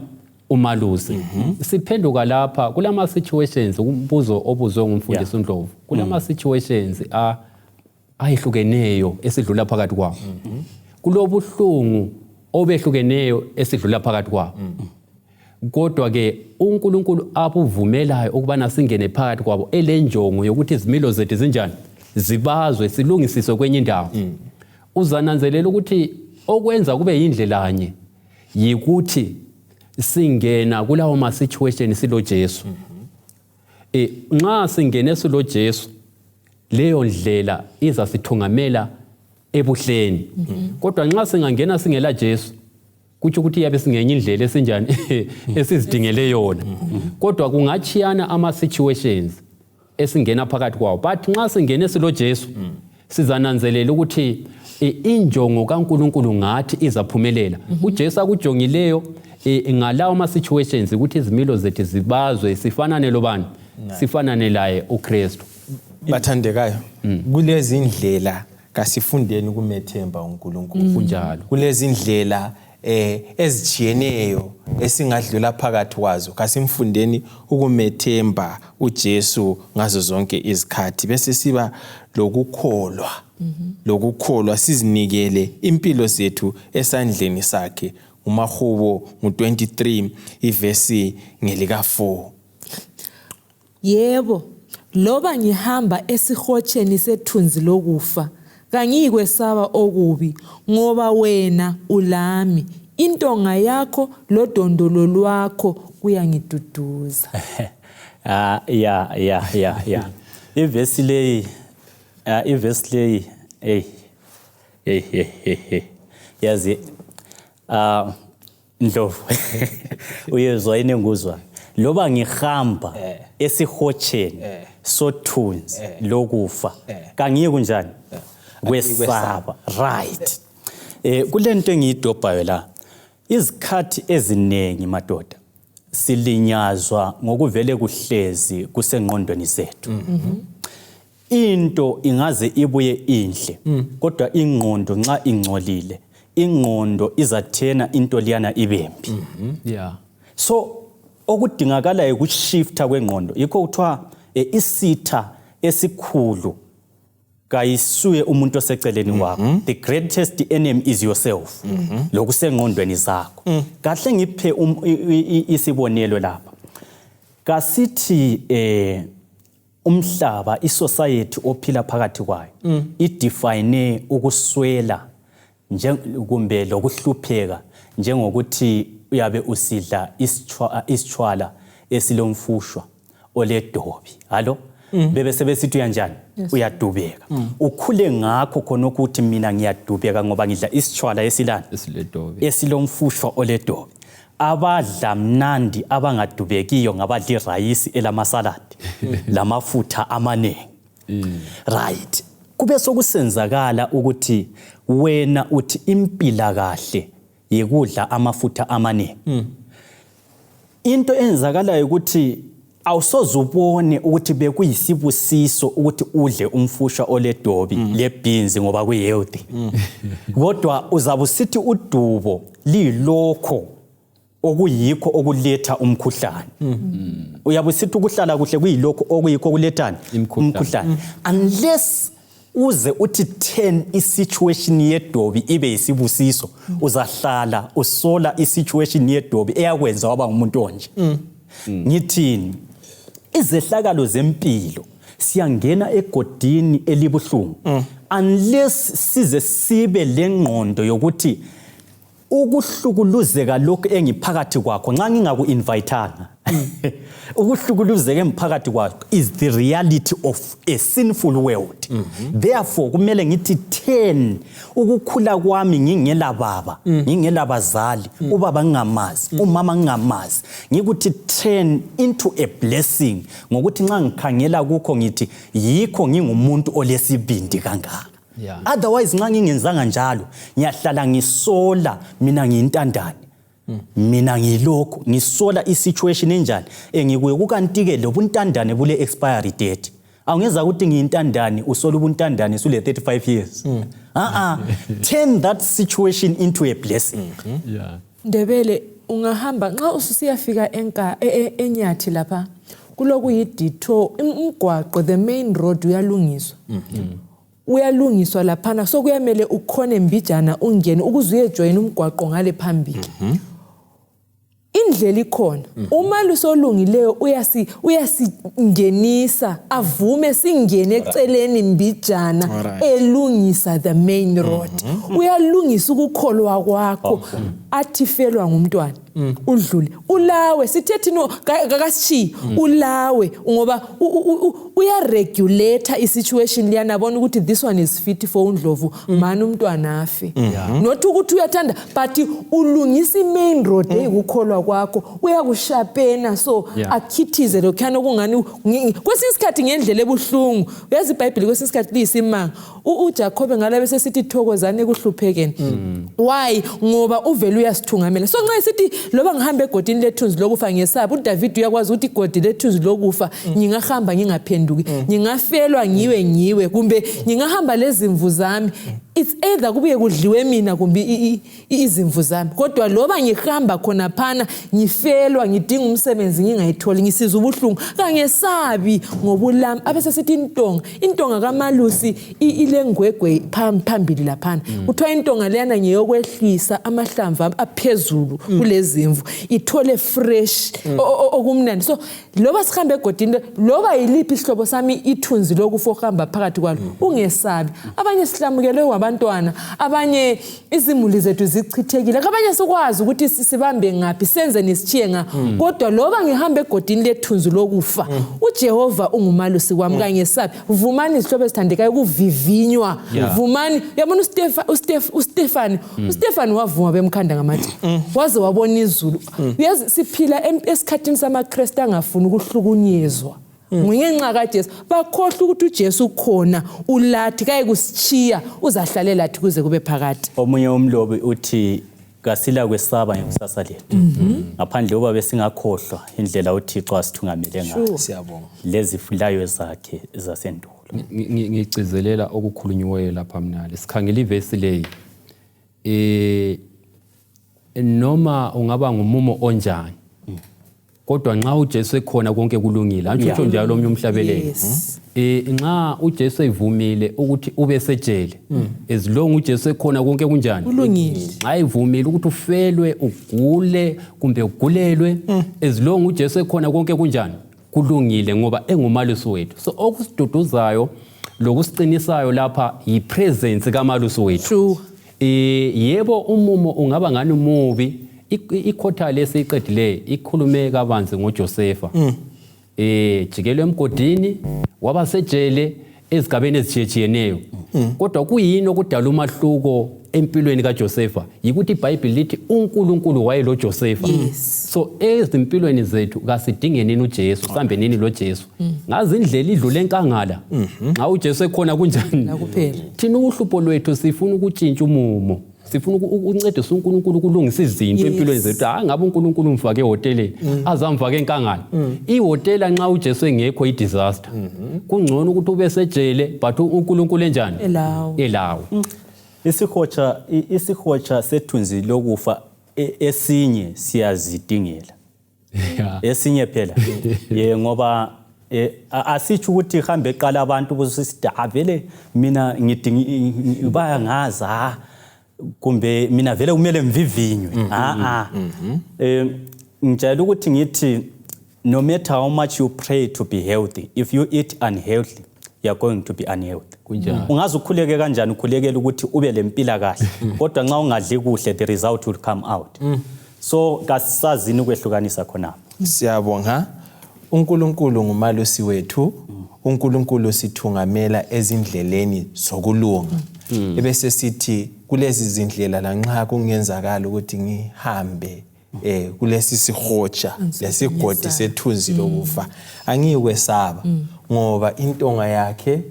Speaker 3: umalusi. Siphenduka lapha kulama situations, umbuzo obuzwe ngumfundisi uNdlovu, kulama situations ayehlukeneyo esidlula phakathi kwawo, kulobuhlungu obehlukeneyo esidlula phakathi kwawo, kodwa ke uNkulunkulu abuvumelayo ukubana singene phakathi kwabo elenjongo yokuthi izimilo zethu zinjani, zibazwe, silungisiswe kwenye indawo. Uzananzelela ukuthi okwenza kube yindlelanye yikuthi singena kulawo ma-situation silo Jesu. Nxa singene silo Jesu, leyo ndlela izasithungamela ebuhleni. Kodwa nxa singangena singela Jesu, kutsho ukuthi iyabe singenye indlela esinjani, esizidingele yona. Kodwa kungatshiyana ama-situations esingena phakathi kwawo, but nxa singene silo Jesu, sizananzelela ukuthi injongo kaNkulunkulu ngathi izaphumelela. UJesu akujongileyo ngalawo ama-situations ukuthi izimilo zethu zibazwe, sifanane lobani? Sifanane laye uKristu.
Speaker 1: Bathandekayo, kulezi ndlela kasifundeni ukumethemba uNkulunkulu.
Speaker 3: Kunjalo.
Speaker 1: Kulezi ndlela ezitshiyeneyo esingadlula phakathi kwazo, kasimfundeni ukumethemba uJesu ngazo zonke izikhathi, bese siba lokukholwa, sizinikele impilo zethu esandleni sakhe. Umahubo ngu-23, ivesi ngelika 4.
Speaker 2: Yebo, loba ngihamba esihotsheni sethunzi lokufa, kangiyikwesaba okubi, ngoba wena ulami. Intonga yakho lodondolo lwakho kuyangiduduza.
Speaker 4: Ah, ya, ivesi leyi, hey hey hey hey hey, yazi, ah, Ndlovu, uyezwa yini enguzwa? Loba ngihamba esihotsheni sothunzi lokufa, kangiyi kunjani kwesaba. Right, kulento engiyidobhayo la. Izikhathi eziningi, madoda, silinyazwa ngokuvele kuhlezi kusengqondweni zethu. Into ingaze ibuye inhle, kodwa ingqondo nxa ingcolile, ingqondo izathena into liyana ibembi. So okudingakalayo ukushifta kwengqondo. Yikho kuthiwa isitha esikhulu kayisuye umuntu oseceleni kwakho. The greatest enemy is yourself, lokusengqondweni zakho. Kahle ngiphe isibonelo lapha. Kasithi umhlaba, isociety ophila phakathi kwayo, idefine ukuswela kumbe lokuhlupheka njengokuthi uyabe usidla isitshwala esilomfushwa oledobi, halo, bebe sebesithi uyanjani, uyadubeka. Ukhule ngakho khonokho ukuthi mina ngiyadubeka ngoba ngidla isitshwala esilani?
Speaker 3: Esiledobi.
Speaker 4: Esilomfushwa oledobi. Abadla mnandi, abangadubekiyo, ngabadla irayisi elamasaladi lamafutha amaningi. Right, kube sokusenzakala ukuthi wena uthi impilakahle yikudla amafutha amaningi. Into eyenzakalayo ukuthi Awusoze ubone ukuthi bekuyisibusiso ukuthi udle umfusha oledobi lebhinzi ngoba kuyi-healthy. Kodwa uzabe usithi udubo liyilokho okuyikho okuletha umkhuhlane. Uyabe usithi ukuhlala kuhle kuyilokho okuyikho okulethani umkhuhlane. Unless uze uthi 10 i-situation yedobi ibe yisibusiso, uzahlala usola i-situation yedobi eyakwenza waba ngumuntu onje. Ngithini? Izehlakalo zempilo, siyangena egodini elibuhlungu unless size sibe lengqondo yokuthi ukuhlukuluzeka lokhu engiphakathi kwakho, nxa ngingaku-invitanga, ukuhlukuluzeka engiphakathi kwakho is the reality of a sinful world. Therefore kumele ngithi 10 ukukhula kwami ngingela baba, ngingela bazali, ubaba ngingamazi, umama ngingamazi, ngikuthi 10 into a blessing ngokuthi nxa ngikhangela kukho ngithi yikho ngingumuntu olesibindi kangaka. Otherwise nxa ngingenzanga njalo, ngiyahlala ngisola mina ngiyintandane, mina ngiyilokhu, ngisola i-situation enjani engikuyo. Kukanti-ke lobuntandane bule expiry date. Awungeza ukuthi ngiyintandane, usola ubuntandane sule 35 years. A-a, turn that situation into a blessing.
Speaker 2: Ndebele, ungahamba nxa ususiyafika enka eNyathi lapha, kulokuyi-detour, umgwaqo, the main road uyalungiswa, uyalungiswa laphana, so kuyamele ukhone mbijana ungene ukuze uyejoyina umgwaqo ngale phambili. Indlela ikhona, umalusi olungileyo uyasingenisa, avume singene eceleni mbijana. Elungisa the main road, uyalungisa ukukholwa kwakho. Athi felwa ngumntwana, udlule, ulawe sithe thina kakasitshiyi, ulawe ngoba uyaregulate i-situation liyana, abona ukuthi this one is fit for uNdlovu, mani umntwana afe. Not ukuthi uyathanda, but ulungisa i-main road eyikukholwa kwakho, uyakushapena so akhithize lokhuyana okungani kwesinye isikhathi ngendlela ebuhlungu. Uyazi, iBhayibhili kwesinye isikhathi liyisimanga. UJakhobe ngalabe sesithi thokozani ekuhluphekeni. Why? Ngoba uvele uyasithungamela. So nxa esithi loba ngihamba egodini lethunzi lokufa ngesabi, uDavid uyakwazi ukuthi igodi lethunzi lokufa ngingahamba ngingaphenduki, ngingafelwa, ngiwe ngiwe, kumbe ngingahamba lezimvu zami, it's either kubuye kudliwe mina kumbe izimvu zami, kodwa loba ngihamba khonaphana ngifelwa, ngidinga umsebenzi ngingayitholi, ngisizwa ubuhlungu, kangesabi ngobulami. Abesesithi intonga, intonga kamalusi ilengwegwe phambili laphana. Kuthiwa intonga leyana ngeyokwehlisa amahlamvu aphezulu kulezimvu, ithole fresh okumnandi. So loba sihambe egodini, loba yiliphi isihlobo sami, ithunzi lokufa ohamba phakathi kwalo, ungesabi. Abanye sihlamukelwe wabantwana, abanye izimuli zethu zichithekile, abanye sikwazi ukuthi sibambe ngaphi, senze nesitshiye nga, kodwa loba ngihamba egodini lethunzi lokufa, uJehova ungumalusi wami, kangesabi. Vumani, izihlobo ezithandekayo, ukuvivinywa. Vumani. Uyabona uStefani, uStefani wavuma bemkhanda ngamatshe waze wabona izulu. Uyazi, siphila esikhathini samaKristu angafuni ukuhlukunyezwa ngenxa kaJesu. Bakhohlwa ukuthi uJesu ukhona, ulathi, kaye kusitshiya, uzahlale lathi kuze kube phakade.
Speaker 4: Omunye umlobi uthi kasila kwesaba ngekusasa lethu ngaphandle uba besingakhohlwa indlela uThixo asithungamele ngayo
Speaker 1: Siyabonga.
Speaker 4: Lezifilayo zakhe zasendulo.
Speaker 3: Ngigcizelela okukhulunyiweyo lapha mnali. Sikhangela ivesi leyi, noma ungaba ngumumo onjani, kodwa nxa uJesu ekhona konke kulungile. Antsho njalo omnye umhlabeleli. Nxa uJesu evumile ukuthi ube sejele, as long uJesu ekhona konke kunjani?
Speaker 2: Kulungile.
Speaker 3: Nxa evumile ukuthi ufelwe, ugule kumbe ugulelwe, as long uJesu ekhona konke kunjani? Kulungile, ngoba engumalusi wethu. So okusiduduzayo lokusiqinisayo lapha yi-presence kamalusi wethu. Yebo, umumo ungaba ngani mubi. Ikhotha lesiyiqedileyo ikhulume kabanzi ngoJosefa. Jikelwe emgodini, waba sejele ezigabeni ezitshiyetshiyeneyo, kodwa kuyini okudala umahluko empilweni kaJosefa? Yikuthi iBhayibhili lithi uNkulunkulu wayeloJosefa. So ezimpilweni zethu kasidinge nini uJesu, sihambe nini lo Jesu ngazi indlela idlule enkangala. Nxa uJesu ekhona kunjani?
Speaker 2: La kuphela.
Speaker 3: Thina uhlupho lwethu sifuna ukutshintsha umumo. Sifuna ukuncedisa uNkulunkulu ukulungisa izinto empilweni zethu. Hayi, ngabe uNkulunkulu umfake ehoteleni, azamfake enkangala. Ihotela nxa uJesu engekho i-disaster. Kungcono ukuthi ube sejele, but uNkulunkulu enjani?
Speaker 2: Elawo.
Speaker 3: Elawo.
Speaker 4: Isihotsha sethunzi lokufa esinye siyazidingela. Esinye phela ye, ngoba asitsho ukuthi hambe eqala abantu busisithi vele mina ngidinga bayangaza, kumbe mina vele kumele ngivivinywe. Ngijayele ukuthi ngithi no matter how much you pray to be healthy, if you eat unhealthy, you are going to be unhealthy.
Speaker 3: Kunjalo.
Speaker 4: Ungaze ukhuleke kanjani, ukhulekela ukuthi ube lempilakahle, kodwa nxa ungadli kuhle, the result will come out. So kasazini ukwehlukanisa khonapho.
Speaker 1: Siyabonga. uNkulunkulu ngumalusi wethu. uNkulunkulu sithungamela ezindleleni zokulunga. Ebese sithi kulezi zindlela, lanxa kungenzakala ukuthi ngihambe kulesi sihotsha lesigodi sethunzi lokufa, angiyikwesaba, ngoba intonga yakhe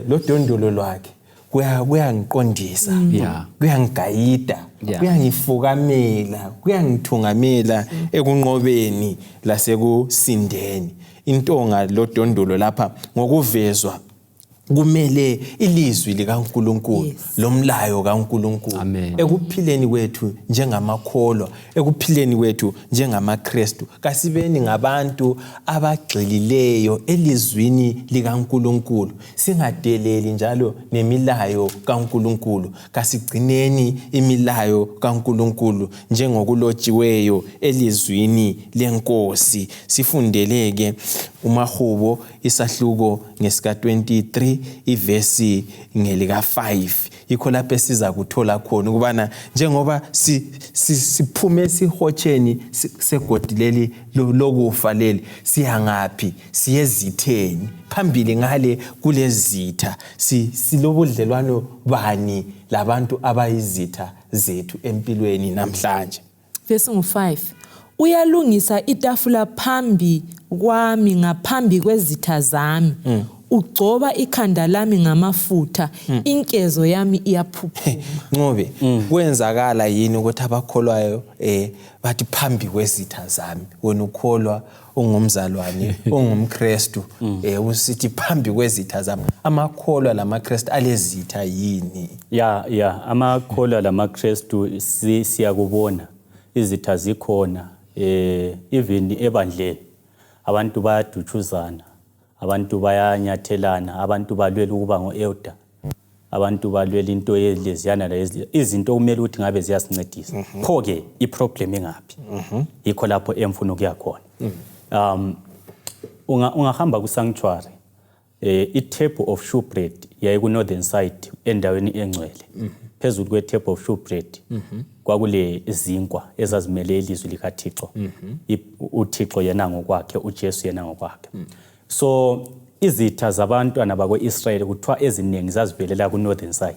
Speaker 1: lodondolo lwakhe kuyangiqondisa, kuyangigayida, kuyangifukamela, kuyangithungamela ekunqobeni lasekusindeni. Intonga lodondolo lapha ngokuvezwa kumele ilizwi likaNkulunkulu lomlayo kaNkulunkulu
Speaker 3: Amen.
Speaker 1: Ekuphileni kwethu njengamakholwa, ekuphileni kwethu njengamaKristu, kasibeni ngabantu abagxilileyo elizwini likaNkulunkulu, singadeleli njalo nemilayo kaNkulunkulu. Kasigcineni imilayo kaNkulunkulu njengokulotshiweyo elizwini lenkosi. Sifundeleke uMahubo isahluko ngesika 23, ivesi ngelika 5. Yikho lapho esiza kuthola khona ukubana njengoba siphume esihotsheni segodi leli lokufa leli, siya ngaphi? Siyezitheni? Phambili ngale kulezitha. Silobudlelwano bani labantu abayizitha zethu empilweni namhlanje?
Speaker 2: Verse ngu-5: uyalungisa itafula phambi kwami ngaphambi kwezitha zami, ugcoba ikhanda lami ngamafutha, inkezo yami iyaphuphuma.
Speaker 1: Ncube, kwenzakala yini ukuthi abakholwayo bathi phambi kwezitha zami? Wena ukholwa, ungumzalwane, ungumKristu, usithi phambi kwezitha zami. Amakholwa lamaKristu alezitha yini?
Speaker 4: Ya, amakholwa lamaKristu siyakubona izitha zikhona, even ebandleni abantu bayadutshuzana, abantu bayanyathelana, abantu balwela ukuba ngo-elder, abantu balwela into leziyana lezi izinto okumele ukuthi ngabe ziyasincedisa. Pho-ke i-problem ingaphi? Yikho lapho emfuna ukuya khona. Ungahamba ku-sanctuary, i-table of shewbread yayiku-northern side endaweni engcwele. Phezulu kwe-table of shewbread kwakule zinkwa ezazimele ilizwi likaThixo, uThixo yena ngokwakhe, uJesu yena ngokwakhe. So izitha zabantwana bakwe-Israyeli kuthiwa eziningi zazivelela ku-northern side.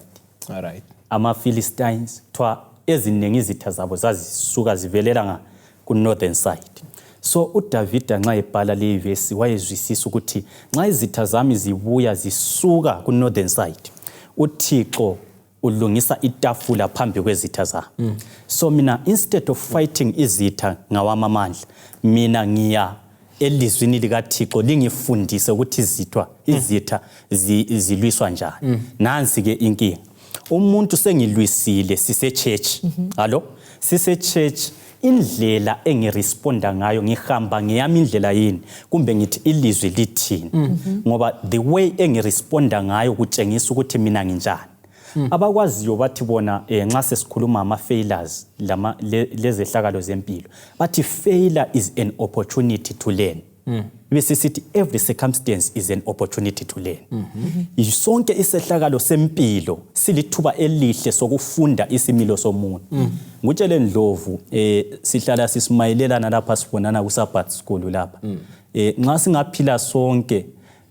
Speaker 1: All right.
Speaker 4: Ama-Philistines, kuthiwa eziningi izitha zabo zazisuka zivelela nga ku-northern side. So uDavida nxa ebhala leyi vesi wayezwisisa ukuthi nxa izitha zami zibuya zisuka ku-northern side, uThixo ulungisa itafula phambi kwezitha zami. So mina, instead of fighting izitha ngawami amandla, mina ngiya elizwini likaThixo lingifundise ukuthi izitha zilwiswa njani. Nansi ke inkinga: umuntu sengilwisile sise-church, hallo, sise-church, indlela engiresponda ngayo, ngihamba ngeyami indlela yini, kumbe ngithi ilizwi lithini? Ngoba the way engiresponda ngayo kutshengisa ukuthi mina nginjani. Abakwaziyo bathi bona, nxa sesikhuluma ama-failures lezehlakalo zempilo, bathi failure is an opportunity to learn. Bese sithi every circumstance is an opportunity to learn. Sonke isehlakalo sempilo silithuba elihle sokufunda isimilo somuntu. Ngutshele Ndlovu, sihlala sisimayelelana lapha, sibonana ku-Sabbath school lapha. Nxa singaphila sonke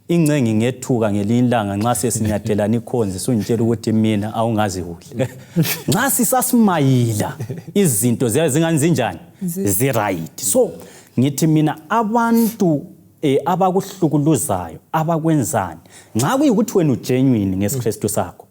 Speaker 4: ingce, ngingethuka ngelinye ilanga nxa sesinyathelana ikhonzi, sungitshela ukuthi mina awungazi kuhle. Nxa sisasimayila izinto ziyabe zingani zinjani, zi-right. So ngithi mina abantu abakuhlukuluzayo, abakwenzani, nxa kuyikuthi wena ugenuine ngesiKristu sakho,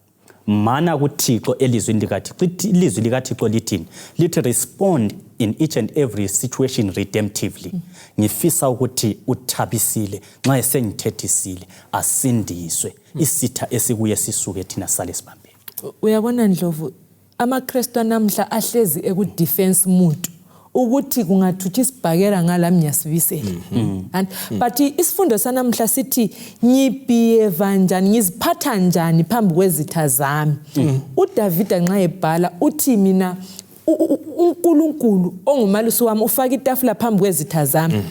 Speaker 4: Mana kuThixo elizwini likaThixo. Ilizwi likaThixo lithini? Lithi respond in each and every situation redemptively. Ngifisa ukuthi uthabisile nxa esengithethisile asindiswe, isitha esikuye sisuke, thina sale sibambene.
Speaker 2: Uyabona Ndlovu, amaKrestu anamhla ahlezi eku-defense muntu ukuthi kungathutsha isibhakela ngalami ngiyasibisela. And but isifundo sanamhla sithi ngibehave njani, ngiziphatha njani phambi kwezitha zami. uDavida nxa ebhala uthi mina uNkulunkulu ongumalusi wami ufaka itafula phambi kwezitha zami.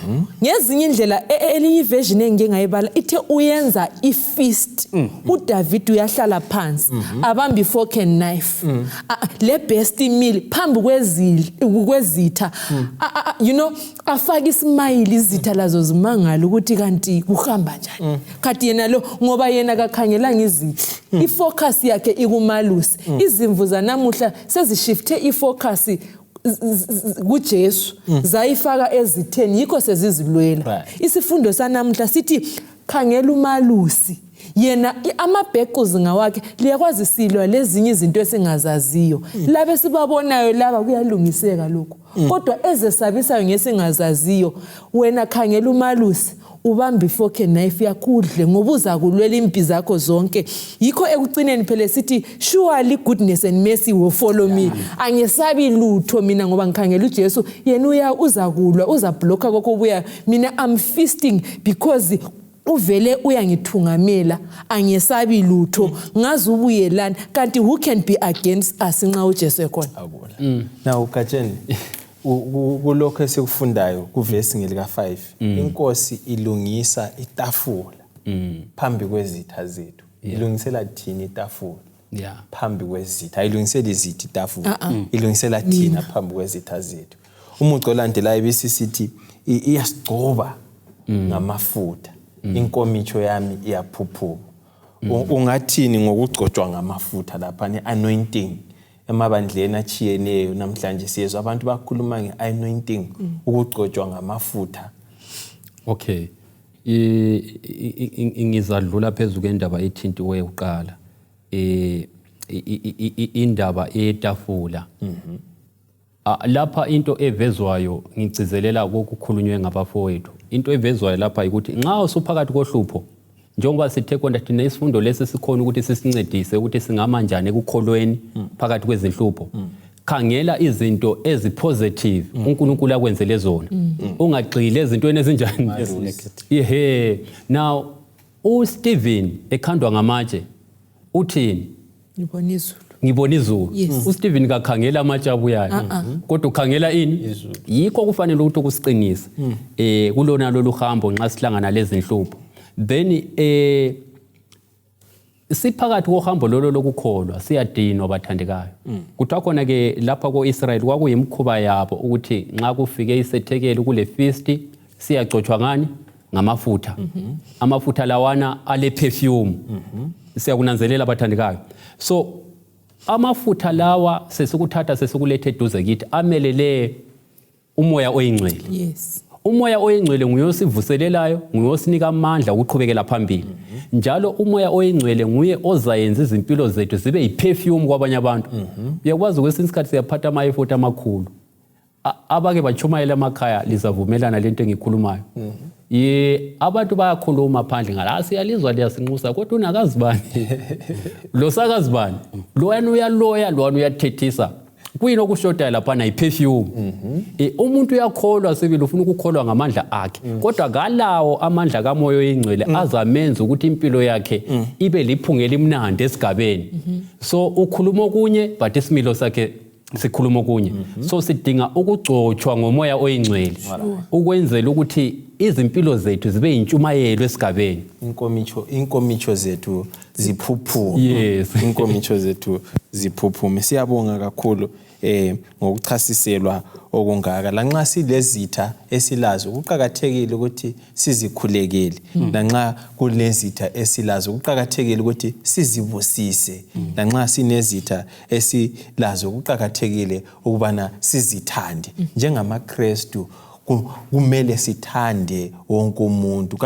Speaker 2: Ngezinye indlela elinye iversion engike ngayibala ithe uyenza ifeast. uDavid uyahlala phansi abamba ifork and knife le best meal phambi kwezitha, afake ismile, izitha lazo zimangala ukuthi kanti kuhamba njani, kanti yena lo, ngoba yena kakhangelanga izitha, ifocus yakhe ikumalusi. Izimvu zanamuhla sezishifte ifocus kuJesu, zayifaka ezitheni, yikho sezizilwela. Isifundo sanamhla sithi khangela umalusi, yena amabhekuzi ngawakhe. Liyakwazi silwa lezinye izinto esingazaziyo, laba esibabonayo laba kuyalungiseka lokhu, kodwa ezesabisayo ngesingazaziyo. Wena khangela umalusi, ubambe ifork and knife yakho, udle, ngoba uza kulwela impi zakho zonke. Yikho ekucineni phela sithi surely goodness and mercy will follow me. Angesabi lutho mina ngoba ngikhangela uJesu, yena uya uza kulwa, uzablocka kokho obuyayo. Mina I'm feasting because uvele uyangithungamela, angesabi lutho, ngaze ubuyelani. Kanti who can be against us nxa uJesu ekhona?
Speaker 1: Akula. Now Gatsheni, kulokho esikufundayo kuvesi ngelika 5, inkosi ilungisa itafula phambi kwezitha zethu. Ilungisela thina itafula phambi kwezitha. Ayilungiseli izitha itafula, ilungisela thina phambi kwezitha zethu. Umuco olandelayo besisithi iyasigcoba ngamafutha, inkomitsho yami iyaphuphuma. Ungathini ngokugcotshwa ngamafutha lapha, ne-anointing? Emabandleni achiyeneyo namhlanje siyezwa abantu bakhuluma nge-anointing, ukugcotshwa ngamafutha.
Speaker 3: Okay, ngizadlula phezu kwendaba ethintiweyo kuqala, indaba yetafula. Lapha into evezwayo, ngigcizelela kokukhulunywe ngabafowethu, into evezwayo lapha ukuthi nxa usuphakathi kohlupho, njengoba sithe khona thina isifundo lesi sikhona ukuthi sisincedise ukuthi singama njani ekukholweni phakathi kwezinhlupho, khangela izinto ezipositive uNkulunkulu akwenzele zona, ungagxili ezintweni ezinjani. Ehe, now uStephen ekhandwa ngamatshe uthini?
Speaker 2: Ngibona izulu.
Speaker 3: Ngibona izulu. UStephen kakhangela amatshe abuyayo, kodwa ukhangela ini? Yikho kufanele ukuthi kusiqinise kulona lolu hambo nxa sihlangana lezinhlupho. Then siphakathi kohambo lolo lokukholwa, siyadinwa bathandekayo. Kuthiwa khona ke lapha ko-Israyeli kwakuyimikhuba yabo ukuthi nxa kufike isethekeli kule feast, siyagcotshwa ngani? Ngamafutha. Amafutha lawana ale perfume, siyakunanzelela bathandekayo. So amafutha lawa sesikuthatha sesikuletha eduze kithi amelele umoya oyingcwele. Umoya oyingcwele nguye osivuselelayo, nguye osinika amandla okuqhubekela phambili, njalo umoya oyingcwele nguye ozayenza izimpilo zethu zibe yiperfume kwabanye abantu. Uyakwazi kwesinye isikhathi siyaphatha ama-effort amakhulu. Abake batshumayela emakhaya lizavumelana lento engikhulumayo. Ye, abantu bayakhuluma phandle ngala, "Ah, siyalizwa liyasinxusa, kodwa unakazi bani lo, sakazi bani loyana, uyaloya lowana, uyathethisa." Kuyini okushodayo laphana? Yiperfume. Umuntu uyakholwa sibili, ufuna ukukholwa ngamandla akhe, kodwa kalawo amandla kamoya oyingcwele azamenza ukuthi impilo yakhe ibe liphunga elimnandi esigabeni. So ukhuluma okunye but isimilo sakhe sikhuluma okunye. So sidinga ukugcotshwa ngomoya oyingcwele ukwenzela ukuthi izimpilo zethu zibe yintshumayelo esigabeni.
Speaker 1: Inkomitsho zethu ziphuphume. Inkomitsho zethu ziphuphume. Siyabonga kakhulu ngokuchasiselwa okungaka. Lanxa silezitha esilazo, kuqakathekile ukuthi sizikhulekele. Lanxa kulezitha esilazo, kuqakathekile ukuthi sizibusise. Lanxa sinezitha esilazo, kuqakathekile ukubana sizithande njengamaKrestu. Kumele sithande wonke umuntu,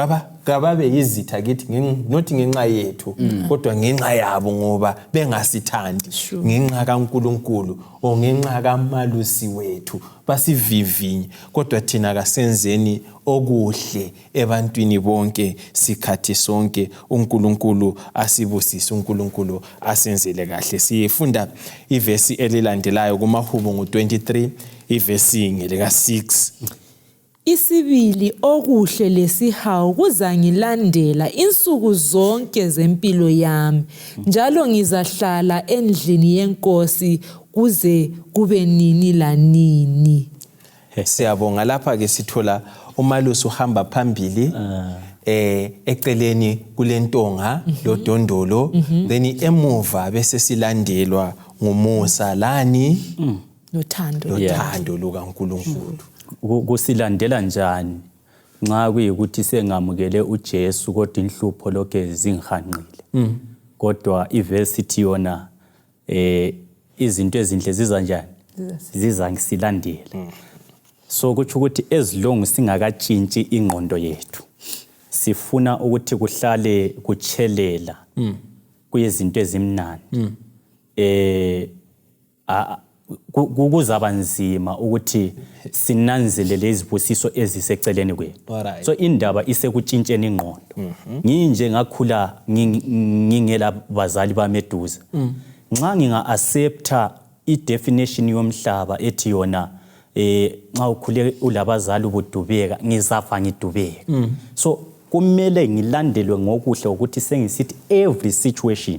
Speaker 1: kababe yizitha kithi, not ngenxa yethu, kodwa ngenxa yabo, ngoba bengasithandi. Ngenxa kaNkulunkulu o ngenxa kamalusi wethu basivivinye, kodwa thina kasenzeni okuhle ebantwini bonke sikhathi sonke. UNkulunkulu asibusise, uNkulunkulu asenzele kahle. Sifunda ivesi elilandelayo kumahubo ngu-23, ivesi ngelika-6.
Speaker 2: Isibili okuhle lesihawu kuzangilandela insuku zonke zempilo yami, njalo ngizahlala endlini yenkosi kuze kube nini lanini.
Speaker 1: Siyabonga. Lapha ke sithola umalusi uhamba phambili, eceleni kulentonga lodondolo, then emuva bese silandelwa ngumusa lani?
Speaker 2: Nothando.
Speaker 1: Lothando lukaNkulunkulu.
Speaker 4: Kusilandela njani nxa kuyikuthi sengamukele uJesu kodwa inhlupho lokhe zingihanqile? Kodwa ivesi ithi yona izinto ezinhle ziza njani? Ziza ngisilandela. So kutsho ukuthi as long singakatshintshi ingqondo yethu, sifuna ukuthi kuhlale kutshelela kuyezinto ezimnandi, kuzaba nzima ukuthi sinanzelele izibusiso eziseceleni kwethu. So indaba isekutshintsheni ingqondo. Nginje ngakhula ngingela bazali bami eduze. Nxa nginga-accepta i-definition yomhlaba ethi yona nxa ukhule ulabazali ubudubeka, ngizafa ngidubeka. So kumele ngilandelwe ngokuhle ukuthi sengisithi every situation.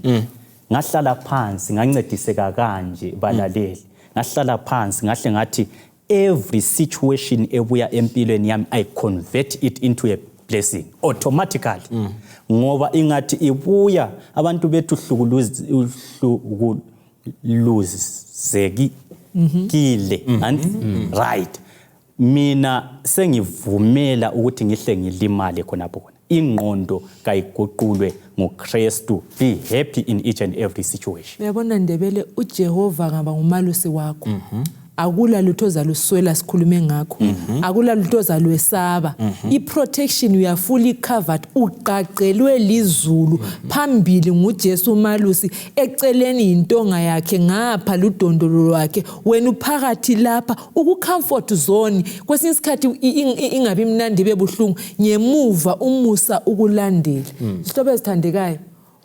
Speaker 4: Ngahlala phansi ngancediseka kanje, balaleli. Ngahlala phansi ngahle ngathi every situation ebuya empilweni yami, I convert it into a blessing automatically, ngoba ingathi ibuya abantu bethu hlukuluzekile and right, mina sengivumela ukuthi ngihle ngilimale khonapho khona. Ingqondo kayiguqulwe nguKristu. Be happy in each and every situation.
Speaker 2: Uyabona Ndebele, uJehova ngaba ngumalusi wakho, akula lutho ozaluswela. Sikhulume ngakho, akula lutho ozalwesaba. I-protection, you are fully covered, uqaqelwe lizulu. Phambili nguJesu umalusi, eceleni yintonga yakhe, ngapha ludondolo lwakhe, wena uphakathi lapha uku-comfort zone. Kwesinye isikhathi ingabi mnandi, ibe buhlungu, ngemuva umusa ukulandela. Zihlobo ezithandekayo,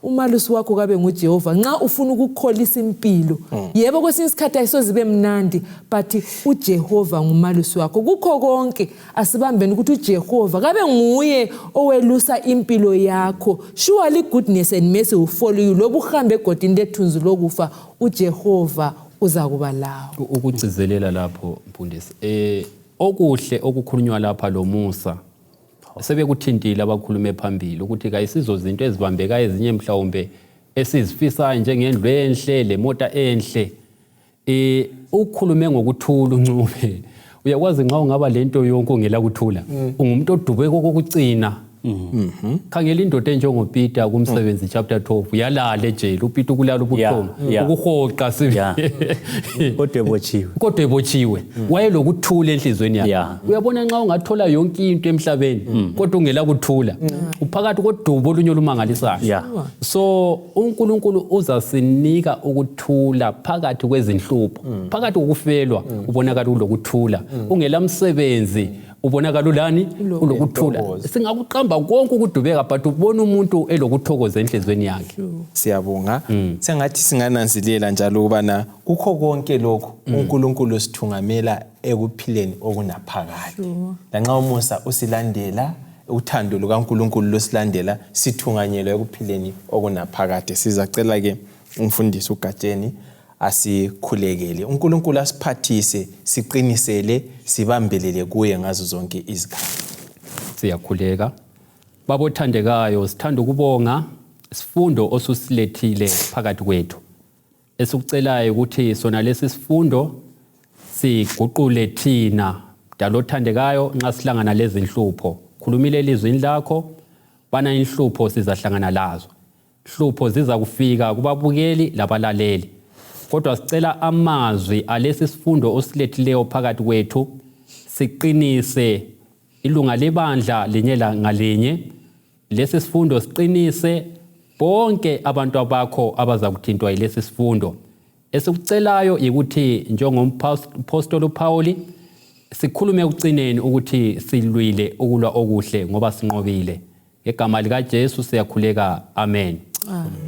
Speaker 2: umalusi wakho kabe nguJehova nxa ufuna ukukholisa impilo. Yebo, kwesinye isikhathi ayisoze ibe mnandi, but uJehova ngumalusi wakho kukho konke. Asibambeni ukuthi uJehova kabe nguye owelusa impilo yakho. Surely goodness and mercy will follow you loba uhambe egodini lethunzi lokufa, uJehova uzakuba lawo.
Speaker 3: Ukugcizelela lapho, mfundisi, okuhle okukhulunywa lapha lomusa, sebekuthintile abakhulume phambili ukuthi kayisizo zinto ezibambekayo ezinye mhlawumbe esizifisayo njengendlu enhle lemota enhle. Ukhulume ngokuthula uNcube. Uyakwazi, nxa ungaba lento yonke ungela kuthula, ungumuntu odubeka kokucina. Khangela indoda enjengoPeter kumsebenzi chapter 12, uyalala ejele uPeter, ukulala ubuthongo, ukuhoqa sibi.
Speaker 4: Kodwa ebotshiwe.
Speaker 3: Kodwa ebotshiwe, wayelokuthula enhliziyweni yakhe. Uyabona, nxa ungathola yonke into emhlabeni kodwa ungela kuthula, uphakathi kodubo olunye olumangalisayo. So uNkulunkulu uzasinika ukuthula phakathi kwezinhlupho, phakathi kokufelwa ubonakala ulokuthula, ungela msebenzi ubonakala ulani? Ulokuthula.
Speaker 1: Intokozo.
Speaker 3: Singakuqamba konke ukudubeka, but ubona umuntu elokuthokoza enhliziyweni yakhe.
Speaker 1: Siyabonga. Sengathi singananzelela njalo ukubana kukho konke lokhu uNkulunkulu sithungamela ekuphileni okunaphakade. Lanxa umusa usilandela, uthando lukaNkulunkulu lusilandela, sithunganyelwa ekuphileni okunaphakade. Sizacela ke umfundisi uGatsheni asikhulekele, uNkulunkulu asiphathise, siqinisele, sibambelele kuye ngazo zonke izikhathi.
Speaker 3: Siyakhuleka. Baba othandekayo, sithanda ukubonga isifundo osusilethile phakathi kwethu. Esikucelayo ukuthi sona lesi sifundo siguqule thina, dalo othandekayo, nxa sihlangana lezi nhlupho. Khulumile elizwini lakho bana inhlupho sizahlangana lazo, hlupho ziza kufika kubabukeli labalaleli, kodwa sicela amazwi alesi sifundo osilethileyo phakathi kwethu. Siqinise ilunga lebandla linye ngalinye. Lesi sifundo siqinise bonke abantu abakho abaza kuthintwa yilesi sifundo. Esikucelayo yikuthi njengomphostoli uPauli sikhulume ekucineni ukuthi silwile ukulwa okuhle ngoba sinqobile. Ngegama likaJesu siyakhuleka, amen.
Speaker 2: Amen.